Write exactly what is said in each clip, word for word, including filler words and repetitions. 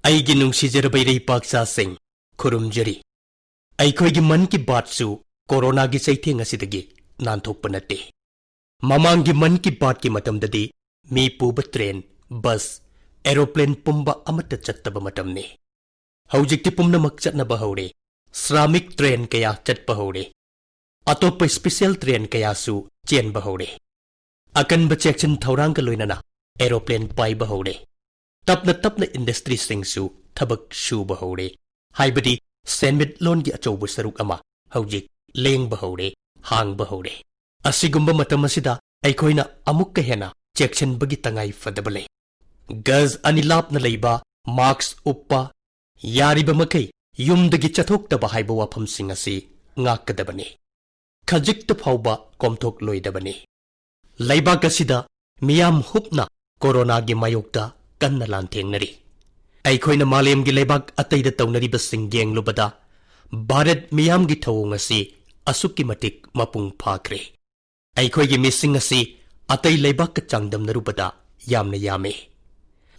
ꯑꯩꯒꯤ ꯅꯨꯡꯁꯤꯖꯔꯕ ꯏꯔꯩꯄꯥꯛꯆꯥꯁꯤꯡ, ꯈꯨꯔꯨꯝꯖꯔꯤ꯫ ꯑꯩꯈꯣꯏꯒꯤ ꯃꯟ ꯀꯤ ꯕꯥꯠꯁꯨ ꯀꯣꯔꯣꯅꯥꯒꯤ ꯆꯩꯊꯦꯡ ꯑꯁꯤꯗꯒꯤ ꯅꯥꯟꯊꯣꯛꯄ ꯅꯠꯇꯦ꯫ ꯃꯃꯥꯡꯒꯤ ꯃꯟ ꯀꯤ ꯕꯥꯠꯀꯤ ꯃꯇꯝꯗꯗꯤ ꯃꯤ ꯄꯨꯕ ꯇ꯭ꯔꯦꯟ, ꯕꯁ, ꯑꯦꯔꯣꯄ꯭ꯂꯦꯟ ꯄꯨꯝꯕ ꯑꯃꯠꯇ ꯆꯠꯇꯕ ꯃꯇꯝꯅꯤ꯫ ꯍꯧꯖꯤꯛꯇꯤ ꯄꯨꯝꯅꯃꯛ ꯆꯠꯅꯕ ꯍꯧꯔꯦ꯫ ꯁ꯭ꯔꯥꯃꯤꯛ ꯇ꯭ꯔꯦꯟ ꯀꯌꯥ ꯆꯠꯄ ꯍꯧꯔꯦ꯫ ꯑꯇꯣꯞꯄ ꯁ꯭ꯄꯦꯁꯦꯜ ꯇ꯭ꯔꯦꯟ ꯀꯌꯥꯁꯨ ꯆꯦꯟꯕ ꯍꯧꯔꯦ꯫ ꯑꯀꯟꯕ ꯆꯦꯛꯁꯤꯟ ꯊꯧꯔꯥꯡꯒ ꯂꯣꯏꯅꯅ ꯑꯦꯔꯣꯄ꯭ꯂꯦꯟ ꯄꯥꯏꯕ ꯍꯧꯔꯦ꯫ ꯇꯞꯅ ꯇꯞꯅ ꯏꯟꯗꯁꯇ꯭ꯔꯤꯁꯤꯡꯁꯨ ꯊꯕꯛ ꯁꯨꯕ ꯍꯧꯔꯦ꯫ ꯍꯥꯏꯕꯗꯤ ꯁꯦꯟꯃꯤꯠꯂꯣꯟꯒꯤ ꯑꯆꯧꯕ ꯁꯔꯨꯛ ꯑꯃ ꯍꯧꯖꯤꯛ ꯂꯦꯡꯕ ꯍꯧꯔꯦ, ꯍꯥꯡꯕ ꯍꯧꯔꯦ꯫ ꯑꯁꯤꯒꯨꯝꯕ ꯃꯇꯝ ꯑꯁꯤꯗ ꯑꯩꯈꯣꯏꯅ ꯑꯃꯨꯛꯀ ꯍꯦꯟꯅ ꯆꯦꯛꯁꯤꯟꯕꯒꯤ ꯇꯉꯥꯏ ꯐꯗꯕ ꯂꯩ꯫ ꯒꯖ ꯑꯅꯤ ꯂꯥꯞꯅ ꯂꯩꯕ, ꯃꯥꯛꯁ ꯎꯞꯄ, ꯌꯥꯔꯤꯕ ꯃꯈꯩ ꯌꯨꯝꯗꯒꯤ ꯆꯠꯊꯣꯛꯇꯕ ꯍꯥꯏꯕ ꯋꯥꯐꯝꯁꯤꯡ ꯑꯁꯤ ꯉꯥꯛꯀꯗꯕꯅꯤ꯫ ꯈꯖꯤꯛꯇ ꯐꯥꯎꯕ ꯀꯣꯝꯊꯣꯛꯂꯣꯏꯗꯕꯅꯤ꯫ ꯂꯩꯕꯥꯛ ꯑꯁꯤꯗ ꯃꯤꯌꯥꯝ ꯍꯨꯞꯅ ꯀꯣꯔꯣꯅꯥꯒꯤ ꯃꯥꯌꯣꯛꯇ ꯀꯟꯅ ꯂꯥꯟꯊꯦꯡꯅꯔꯤ꯫ ꯑꯩꯈꯣꯏꯅ ꯃꯥꯂꯦꯝꯒꯤ ꯂꯩꯕꯥꯛ ꯑꯇꯩꯗ ꯇꯧꯅꯔꯤꯕꯁꯤꯡ ꯌꯦꯡꯂꯨꯕꯗ ꯚꯥꯔꯠ ꯃꯤꯌꯥꯝꯒꯤ ꯊꯧꯑꯣꯡ ꯑꯁꯤ ꯑꯁꯨꯛꯀꯤ ꯃꯇꯤꯛ ꯃꯄꯨꯡ ꯐꯥꯈ꯭ꯔꯦ꯫ ꯑꯩꯈꯣꯏꯒꯤ ꯃꯤꯁꯤꯡ ꯑꯁꯤ ꯑꯇꯩ ꯂꯩꯕꯥꯛꯀ ꯆꯥꯡꯗꯝꯅꯔꯨꯕꯗ ꯌꯥꯝꯅ ꯌꯥꯝꯃꯤ꯫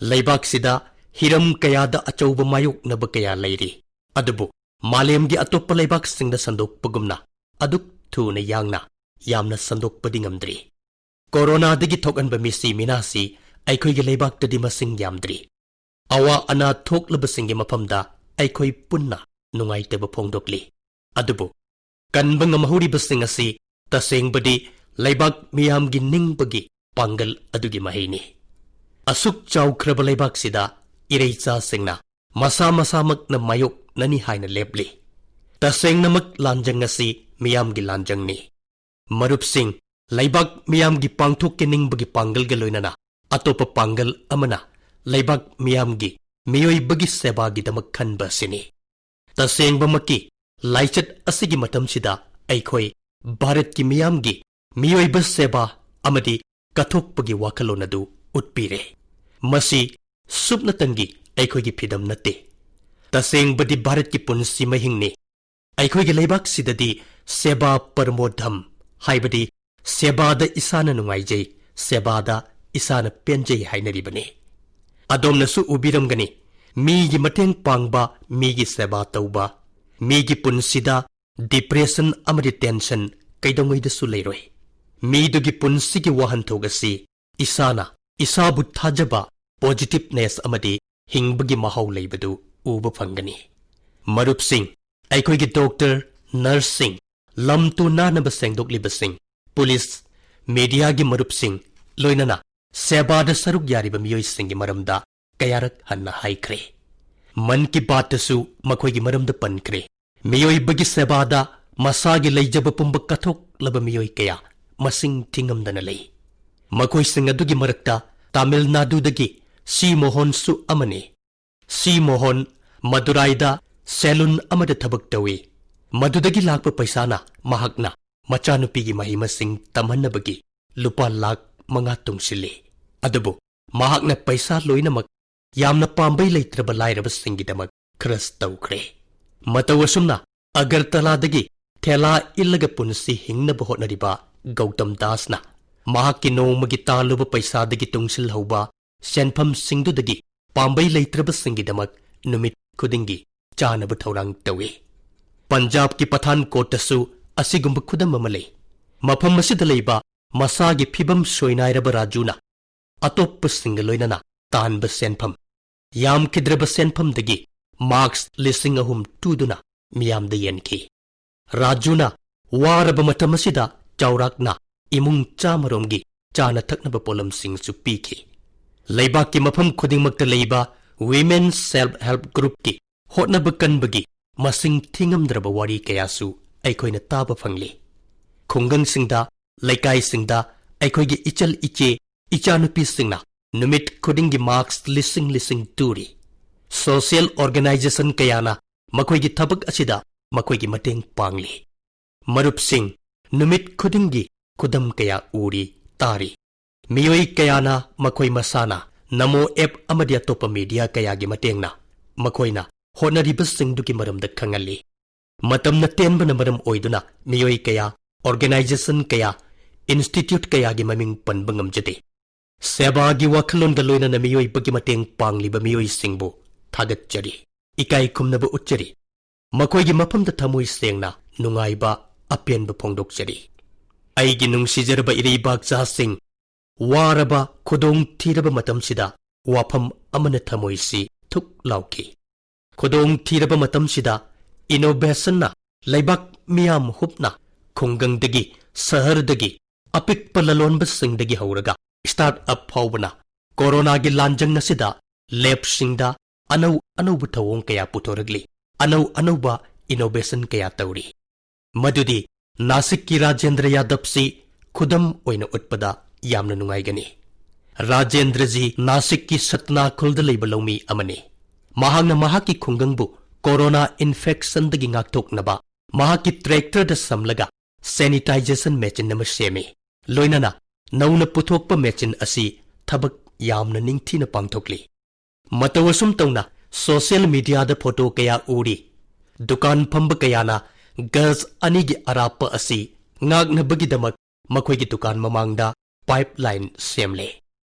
ꯂꯩꯕꯥꯛꯁꯤꯗ ꯍꯤꯔꯝ ꯀꯌꯥꯗ ꯑꯆꯧꯕ ꯃꯥꯌꯣꯛꯅꯕ ꯀꯌꯥ ꯂꯩꯔꯤ, ꯑꯗꯨꯕꯨ ꯃꯥꯂꯦꯝꯒꯤ ꯑꯇꯣꯞꯄ ꯂꯩꯕꯥꯛꯁꯤꯡꯗ ꯁꯟꯗꯣꯛꯄꯒꯨꯝꯅ ꯑꯗꯨꯛ ꯊꯨꯅ ꯌꯥꯡꯅ ꯌꯥꯝꯅ ꯁꯟꯗꯣꯛꯄꯗꯤ ꯉꯝꯗ꯭ꯔꯤ꯫ ꯀꯣꯔꯣꯅꯥꯗꯒꯤ ꯊꯣꯛꯍꯟꯕ ꯃꯤꯁꯤ ꯃꯤꯅꯥꯁꯤ ꯑꯩꯈꯣꯏꯒꯤ ꯂꯩꯕꯥꯛꯇꯗꯤ ꯃꯁꯤꯡ ꯌꯥꯝꯗ꯭ꯔꯤ꯫ ꯑꯋꯥ ꯑꯅꯥ ꯊꯣꯛꯂꯕꯁꯤꯡꯒꯤ ꯃꯐꯝꯗ ꯑꯩꯈꯣꯏ ꯄꯨꯟꯅ ꯅꯨꯡꯉꯥꯏꯇꯕ ꯐꯣꯡꯗꯣꯛꯂꯤ꯫ ꯑꯗꯨꯕꯨ ꯀꯟꯕ ꯉꯝꯍꯧꯔꯤꯕꯁꯤꯡ ꯑꯁꯤ ꯇꯁꯦꯡꯕꯗꯤ ꯂꯩꯕꯥꯛ ꯃꯤꯌꯥꯝꯒꯤ ꯅꯤꯡꯕꯒꯤ ꯄꯥꯡꯒꯜ ꯑꯗꯨꯒꯤ ꯃꯍꯩꯅꯤ꯫ ꯑꯁꯨꯛ ꯆꯥꯎꯈ꯭ꯔꯕ ꯂꯩꯕꯥꯛꯁꯤꯗ ꯏꯔꯩꯆꯥꯁꯤꯡꯅ ꯃꯁꯥ ꯃꯁꯥꯃꯛꯅ ꯃꯥꯌꯣꯛꯅꯅꯤ ꯍꯥꯏꯅ ꯂꯦꯞꯂꯤ꯫ ꯇꯁꯦꯡꯅꯃꯛ ꯂꯥꯟꯖꯪ ꯑꯁꯤ ꯃꯤꯌꯥꯝꯒꯤ ꯂꯥꯟꯖꯪꯅꯤ꯫ ꯃꯔꯨꯞꯁꯤꯡ, ꯂꯩꯕꯥꯛ ꯃꯤꯌꯥꯝꯒꯤ ꯄꯥꯡꯊꯣꯛꯀꯦ ꯅꯤꯡꯕꯒꯤ ꯄꯥꯡꯒꯜꯒ ꯂꯣꯏꯅꯅ ꯑꯇꯣꯞꯄ ꯄꯥꯡꯒꯜ ꯑꯃꯅ ꯂꯩꯕꯥꯛ ꯃꯤꯌꯥꯝꯒꯤ ꯃꯤꯑꯣꯏꯕꯒꯤ ꯁꯦꯕꯥꯒꯤꯗꯃꯛ ꯈꯟꯕ ꯑꯁꯤꯅꯤ꯫ ꯇꯁꯦꯡꯕꯃꯛꯀꯤ ꯂꯥꯏꯆꯠ ꯑꯁꯤꯒꯤ ꯃꯇꯝꯁꯤꯗ ꯑꯩꯈꯣꯏ ꯚꯥꯔꯠꯀꯤ ꯃꯤꯌꯥꯝꯒꯤ ꯃꯤꯑꯣꯏꯕ ꯁꯦꯕꯥ ꯑꯃꯗꯤ ꯀꯠꯊꯣꯛꯄꯒꯤ ꯋꯥꯈꯜꯂꯣꯟ ꯑꯗꯨ ꯎꯠꯄꯤꯔꯦ꯫ ꯃꯁꯤ ꯁꯨꯞꯅꯇꯪꯒꯤ ꯑꯩꯈꯣꯏꯒꯤ ꯐꯤꯗꯝ ꯅꯠꯇꯦ꯫ ꯇꯁꯦꯡꯕꯗꯤ ꯚꯥꯔꯠꯀꯤ ꯄꯨꯟꯁꯤ ꯃꯍꯤꯡꯅꯤ꯫ ꯑꯩꯈꯣꯏꯒꯤ ꯂꯩꯕꯥꯛꯁꯤꯗꯗꯤ ꯁꯦꯕꯥ ꯄꯔꯃꯣ ꯙꯝ, ꯍꯥꯏꯕꯗꯤ ꯁꯦꯕꯥꯗ ꯏꯁꯥꯅ ꯅꯨꯡꯉꯥꯏꯖꯩ, ꯁꯦꯕꯥꯗ ꯏꯁꯥꯅ ꯄꯦꯟꯖꯩ ꯍꯥꯏꯅꯔꯤꯕꯅꯤ꯫ ꯑꯗꯣꯝꯅꯁꯨ ꯎꯕꯤꯔꯝꯒꯅꯤ, ꯃꯤꯒꯤ ꯃꯇꯦꯡ ꯄꯥꯡꯕ, ꯃꯤꯒꯤ ꯁꯦꯕꯥ ꯇꯧꯕ, ꯃꯤꯒꯤ ꯄꯨꯟꯁꯤꯗ depression ꯑꯃꯗꯤ tension ꯀꯩꯗꯧꯉꯩꯗꯁꯨ ꯂꯩꯔꯣꯏ꯫ ꯃꯤꯗꯨꯒꯤ ꯄꯨꯟꯁꯤꯒꯤ ꯋꯥꯍꯟꯊꯣꯛ ꯑꯁꯤ ꯏꯁꯥꯅ ꯏꯁꯥꯕꯨ ꯊꯥꯖꯕ, positiveness ꯑꯃꯗꯤ ꯍꯤꯡꯕꯒꯤ ꯃꯍꯥꯎ ꯂꯩꯕꯗꯨ ꯎꯕ ꯐꯪꯒꯅꯤ꯫ ꯃꯔꯨꯞꯁꯤꯡ, ꯑꯩꯈꯣꯏꯒꯤ doctor, nurseꯁꯤꯡ, ꯂꯝ ꯇꯨ ꯅꯥꯅꯕ ꯁꯦꯡꯗꯣꯛꯂꯤꯕꯁꯤꯡ, police, mediaꯒꯤ ꯃꯔꯨꯞꯁꯤꯡ, ꯂꯣꯏꯅꯅ ꯁꯦꯕꯥꯗ ꯁꯔꯨꯛ ꯌꯥꯔꯤꯕ ꯃꯤꯑꯣꯏꯁꯤꯡꯒꯤ ꯃꯔꯝꯗ ꯀꯌꯥꯔꯛ ꯍꯟꯅ ꯍꯥꯏꯈ꯭ꯔꯦ꯫ ꯃꯟ ꯀꯤ ꯕꯥꯠꯇꯁꯨ ꯃꯈꯣꯏꯒꯤ ꯃꯔꯝꯗ ꯄꯟꯈ꯭ꯔꯦ꯫ ꯃꯤꯑꯣꯏꯕꯒꯤ ꯁꯦꯕꯥꯗ ꯃꯁꯥꯒꯤ ꯂꯩꯖꯕ ꯄꯨꯝꯕ ꯀꯠꯊꯣꯛꯂꯕ ꯃꯤꯑꯣꯏ ꯀꯌꯥ ꯃꯁꯤꯡ ꯊꯤꯉꯝꯗꯅ ꯂꯩ꯫ ꯃꯈꯣꯏꯁꯤꯡ ꯑꯗꯨꯒꯤ ꯃꯔꯛꯇ ꯇꯥꯃꯤꯜ ꯅꯥꯗꯨꯗꯒꯤ ꯁꯤ ꯃꯣꯍꯟꯁꯨ ꯑꯃꯅꯤ꯫ ꯁꯤ ꯃꯣꯍꯟ ꯃꯗꯨꯔꯥꯏꯗ salon ꯑꯃꯗ ꯊꯕꯛ ꯇꯧꯏ꯫ ꯃꯗꯨꯗꯒꯤ ꯂꯥꯛꯄ ꯄꯩꯁꯥꯅ ꯃꯍꯥꯛꯅ ꯃꯆꯥꯅꯨꯄꯤꯒꯤ ꯃꯍꯩ ꯃꯁꯤꯡ ꯇꯝꯍꯟꯅꯕꯒꯤ ꯂꯨꯄꯥ ꯂꯥꯈ ꯃꯉꯥ ꯇꯨꯡꯁꯤꯜꯂꯤ꯫ ꯑꯗꯨꯕꯨ ꯃꯍꯥꯛꯅ ꯄꯩꯁꯥ ꯂꯣꯏꯅꯃꯛ ꯌꯥꯝꯅ ꯄꯥꯝꯕꯩ ꯂꯩꯇ꯭ꯔꯕ ꯂꯥꯏꯔꯕꯁꯤꯡꯒꯤꯗꯃꯛ ꯈꯔꯁ ꯇꯧꯈ꯭ꯔꯦ꯫ ꯃꯇꯧ ꯑꯁꯨꯝꯅ ꯑꯒꯔꯇꯂꯥꯗꯒꯤ ꯊꯦꯂꯥ ꯏꯜꯂꯒ ꯄꯨꯟꯁꯤ ꯍꯤꯡꯅꯕ ꯍꯣꯠꯅꯔꯤꯕ ꯒꯧꯇꯝ ꯗꯥꯁꯅ ꯃꯍꯥꯛꯀꯤ ꯅꯣꯡꯃꯒꯤ ꯇꯥꯜꯂꯨꯕ ꯄꯩꯁꯥꯗꯒꯤ ꯇꯨꯡꯁꯤꯜꯍꯧꯕ ꯁꯦꯟꯐꯝꯁꯤꯡꯗꯨꯗꯒꯤ ꯄꯥꯝꯕꯩ ꯂꯩꯇ꯭ꯔꯕꯁꯤꯡꯒꯤꯗꯃꯛ ꯅꯨꯃꯤꯠ ꯈꯨꯗꯤꯡꯒꯤ ꯆꯥꯅꯕ ꯊꯧꯔꯥꯡ ꯇꯧꯏ꯫ ꯄꯟꯖꯥꯕꯀꯤ ꯄꯊꯥꯟꯀꯣꯠꯇꯁꯨ ꯑꯁꯤꯒꯨꯝꯕ ꯈꯨꯗꯝ ꯑꯃ ꯂꯩ꯫ ꯃꯐꯝ ꯑꯁꯤꯗ ꯂꯩꯕ ꯃꯁꯥꯒꯤ ꯐꯤꯕꯝ ꯁꯣꯏꯅꯥꯏꯔꯕ ꯔꯥꯖꯨꯅ ꯑꯇꯣꯞꯄꯁꯤꯡꯒ ꯂꯣꯏꯅꯅ ꯇꯥꯟꯕ ꯁꯦꯟꯐꯝ ꯌꯥꯝꯈꯤꯗ꯭ꯔꯕ ꯁꯦꯟꯐꯝꯗꯒꯤ ꯃꯥꯔꯛꯁ ꯂꯤꯁꯤꯡ ꯑꯍꯨꯝ ꯇꯨꯗꯨꯅ ꯃꯤꯌꯥꯝꯗ ꯌꯦꯟꯈꯤ꯫ ꯔꯥꯖꯨꯅ ꯋꯥꯔꯕ ꯃꯇꯝ ꯑꯁꯤꯗ ꯆꯥꯎꯔꯥꯛꯅ ꯏꯃꯨꯡ ꯆꯥꯃꯔꯣꯝꯒꯤ ꯆꯥꯅ ꯊꯛꯅꯕ ꯄꯣꯠꯂꯝꯁꯤꯡꯁꯨ ꯄꯤꯈꯤ꯫ ꯂꯩꯕꯥꯛꯀꯤ ꯃꯐꯝ ꯈꯨꯗꯤꯡꯃꯛꯇ ꯂꯩꯕ Women Self Help Groupꯀꯤ ꯍꯣꯠꯅꯕ ꯀꯟꯕꯒꯤ ꯃꯁꯤꯡ ꯊꯤꯉꯝꯗ꯭ꯔꯕ ꯋꯥꯔꯤ ꯀꯌꯥꯁꯨ ꯑꯩꯈꯣꯏꯅ ꯇꯥꯕ ꯐꯪꯂꯤ꯫ ꯈꯨꯡꯒꯪꯁꯤꯡꯗ, ꯂꯩꯀꯥꯏꯁꯤꯡꯗ ꯑꯩꯈꯣꯏꯒꯤ ꯏꯆꯜ ꯏꯆꯦ, ꯏꯆꯥꯅꯨꯄꯤꯁꯤꯡꯅ ꯅꯨꯃꯤꯠ ꯈꯨꯗꯤꯡꯒꯤ ꯃꯥꯔꯛꯁ ꯂꯤꯁꯤꯡ ꯂꯤꯁꯤꯡ ꯇꯨꯔꯤ꯫ Social organization ꯀꯌꯥꯅ ꯃꯈꯣꯏꯒꯤ ꯊꯕꯛ ꯑꯁꯤꯗ ꯃꯈꯣꯏꯒꯤ ꯃꯇꯦꯡ ꯄꯥꯡꯂꯤ꯫ ꯃꯔꯨꯞꯁꯤꯡ, ꯅꯨꯃꯤꯠ ꯈꯨꯗꯤꯡꯒꯤ ꯈꯨꯗꯝ ꯀꯌꯥ ꯎꯔꯤ, ꯇꯥꯔꯤ꯫ ꯃꯤꯑꯣꯏ ꯀꯌꯥꯅ ꯃꯈꯣꯏ ꯃꯁꯥꯅ ꯅꯃꯣ app ꯑꯃꯗꯤ ꯑꯇꯣꯞꯄ media ꯀꯌꯥꯒꯤ ꯃꯇꯦꯡꯅ ꯃꯈꯣꯏꯅ ꯍꯣꯠꯅꯔꯤꯕꯁꯤꯡꯗꯨꯒꯤ ꯃꯔꯝꯗ ꯈꯪꯍꯜꯂꯤ꯫ ꯃꯇꯝꯅ ꯇꯦꯟꯕꯅ ꯃꯔꯝ ꯑꯣꯏꯗꯨꯅ ꯃꯤꯑꯣꯏ ꯀꯌꯥ, organization ꯀꯌꯥ, institute ꯀꯌꯥꯒꯤ ꯃꯃꯤꯡ ꯄꯟꯕ ꯉꯝꯖꯗꯦ꯫ ꯁꯦꯕꯥꯒꯤ ꯋꯥꯈꯜꯂꯣꯟꯒ ꯂꯣꯏꯅꯅ ꯃꯤꯑꯣꯏꯕꯒꯤ ꯃꯇꯦꯡ ꯄꯥꯡꯂꯤꯕ ꯃꯤꯑꯣꯏꯁꯤꯡꯕꯨ ꯊꯥꯒꯠꯆꯔꯤ, ꯏꯀꯥꯏ ꯈꯨꯝꯅꯕ ꯎꯠꯆꯔꯤ꯫ ꯃꯈꯣꯏꯒꯤ ꯃꯐꯝꯗ ꯊꯃꯣꯏ ꯁꯦꯡꯅ ꯅꯨꯡꯉꯥꯏꯕ, ꯑꯄꯦꯟꯕ ꯐꯣꯡꯗꯣꯛꯆꯔꯤ꯫ ꯑꯩꯒꯤ ꯅꯨꯡꯁꯤꯖꯔꯕ ꯏꯔꯩꯕꯥꯛꯆꯥꯁꯤꯡ, ꯋꯥꯔꯕ, ꯈꯨꯗꯣꯡ ꯊꯤꯔꯕ ꯃꯇꯝꯁꯤꯗ ꯋꯥꯐꯝ ꯑꯃꯅ ꯊꯃꯣꯏꯁꯤ ꯊꯨꯛ ꯂꯥꯎꯈꯤ꯫ ꯈꯨꯗꯣꯡ ꯊꯤꯔꯕ ꯃꯇꯝꯁꯤꯗ innovationꯅ ꯂꯩꯕꯥꯛ ꯃꯤꯌꯥꯝ ꯍꯨꯞꯅ, ꯈꯨꯡꯒꯪꯗꯒꯤ, ꯁꯍꯔꯗꯒꯤ, ꯑꯄꯤꯛꯄ ꯂꯂꯣꯟꯕꯁꯤꯡꯗꯒꯤ ꯍꯧꯔꯒ start up ꯐꯥꯎꯕꯅ ꯀꯣꯔꯣꯅꯥꯒꯤ ꯂꯥꯟꯖꯪ ꯑꯁꯤꯗ ꯂꯦꯞꯁꯤꯡꯗ ꯑꯅꯧ ꯑꯅꯧꯕ ꯊꯧꯑꯣꯡ ꯀꯌꯥ ꯄꯨꯊꯣꯔꯛꯂꯤ, ꯑꯅꯧ ꯑꯅꯧꯕ innovation ꯀꯌꯥ ꯇꯧꯔꯤ꯫ ꯃꯗꯨꯗꯤ ꯅꯥꯁꯤꯛꯀꯤ ꯔꯥꯖꯦꯟꯗ꯭ꯔ ꯌꯥꯗꯕꯁꯤ ꯈꯨꯗꯝ ꯑꯣꯏꯅ ꯎꯠꯄꯗ ꯌꯥꯝꯅ ꯅꯨꯡꯉꯥꯏꯒꯅꯤ꯫ ꯔꯥꯖꯦꯟꯗ꯭ꯔꯖꯤ ꯅꯥꯁꯤꯛꯀꯤ ꯁꯠꯅꯥ ꯈꯨꯜꯗ ꯂꯩꯕ ꯂꯧꯃꯤ ꯑꯃꯅꯤ꯫ ꯃꯍꯥꯛꯅ ꯃꯍꯥꯛꯀꯤ ꯈꯨꯡꯒꯪꯕꯨ ꯀꯣꯔꯣꯅꯥ infectionꯗꯒꯤ ꯉꯥꯛꯊꯣꯛꯅꯕ ꯃꯍꯥꯛꯀꯤ tractorꯗ ꯁꯝꯂꯒ sanitization machine ꯑꯃ ꯁꯦꯝꯃꯤ꯫ ꯂꯣꯏꯅꯅ ꯅꯧꯅ ꯄꯨꯊꯣꯛꯄ machine ꯑꯁꯤ ꯊꯕꯛ ꯌꯥꯝꯅ ꯅꯤꯡꯊꯤꯅ ꯄꯥꯡꯊꯣꯛꯂꯤ꯫ ꯃꯇꯧ ꯑꯁꯨꯝ ꯇꯧꯅ social mediaꯗ photo ꯀꯌꯥ ꯎꯔꯤ꯫ ꯗꯨꯀꯥꯟ ꯐꯝꯕ ꯀꯌꯥꯅ ꯒꯖ ꯑꯅꯤꯒꯤ ꯑꯔꯥꯞꯄ ꯑꯁꯤ ꯉꯥꯛꯅꯕꯒꯤꯗꯃꯛ ꯃꯈꯣꯏꯒꯤ ꯗꯨꯀꯥꯟ ꯃꯃꯥꯡꯗ pipeline ꯁꯦꯝꯂꯦ꯫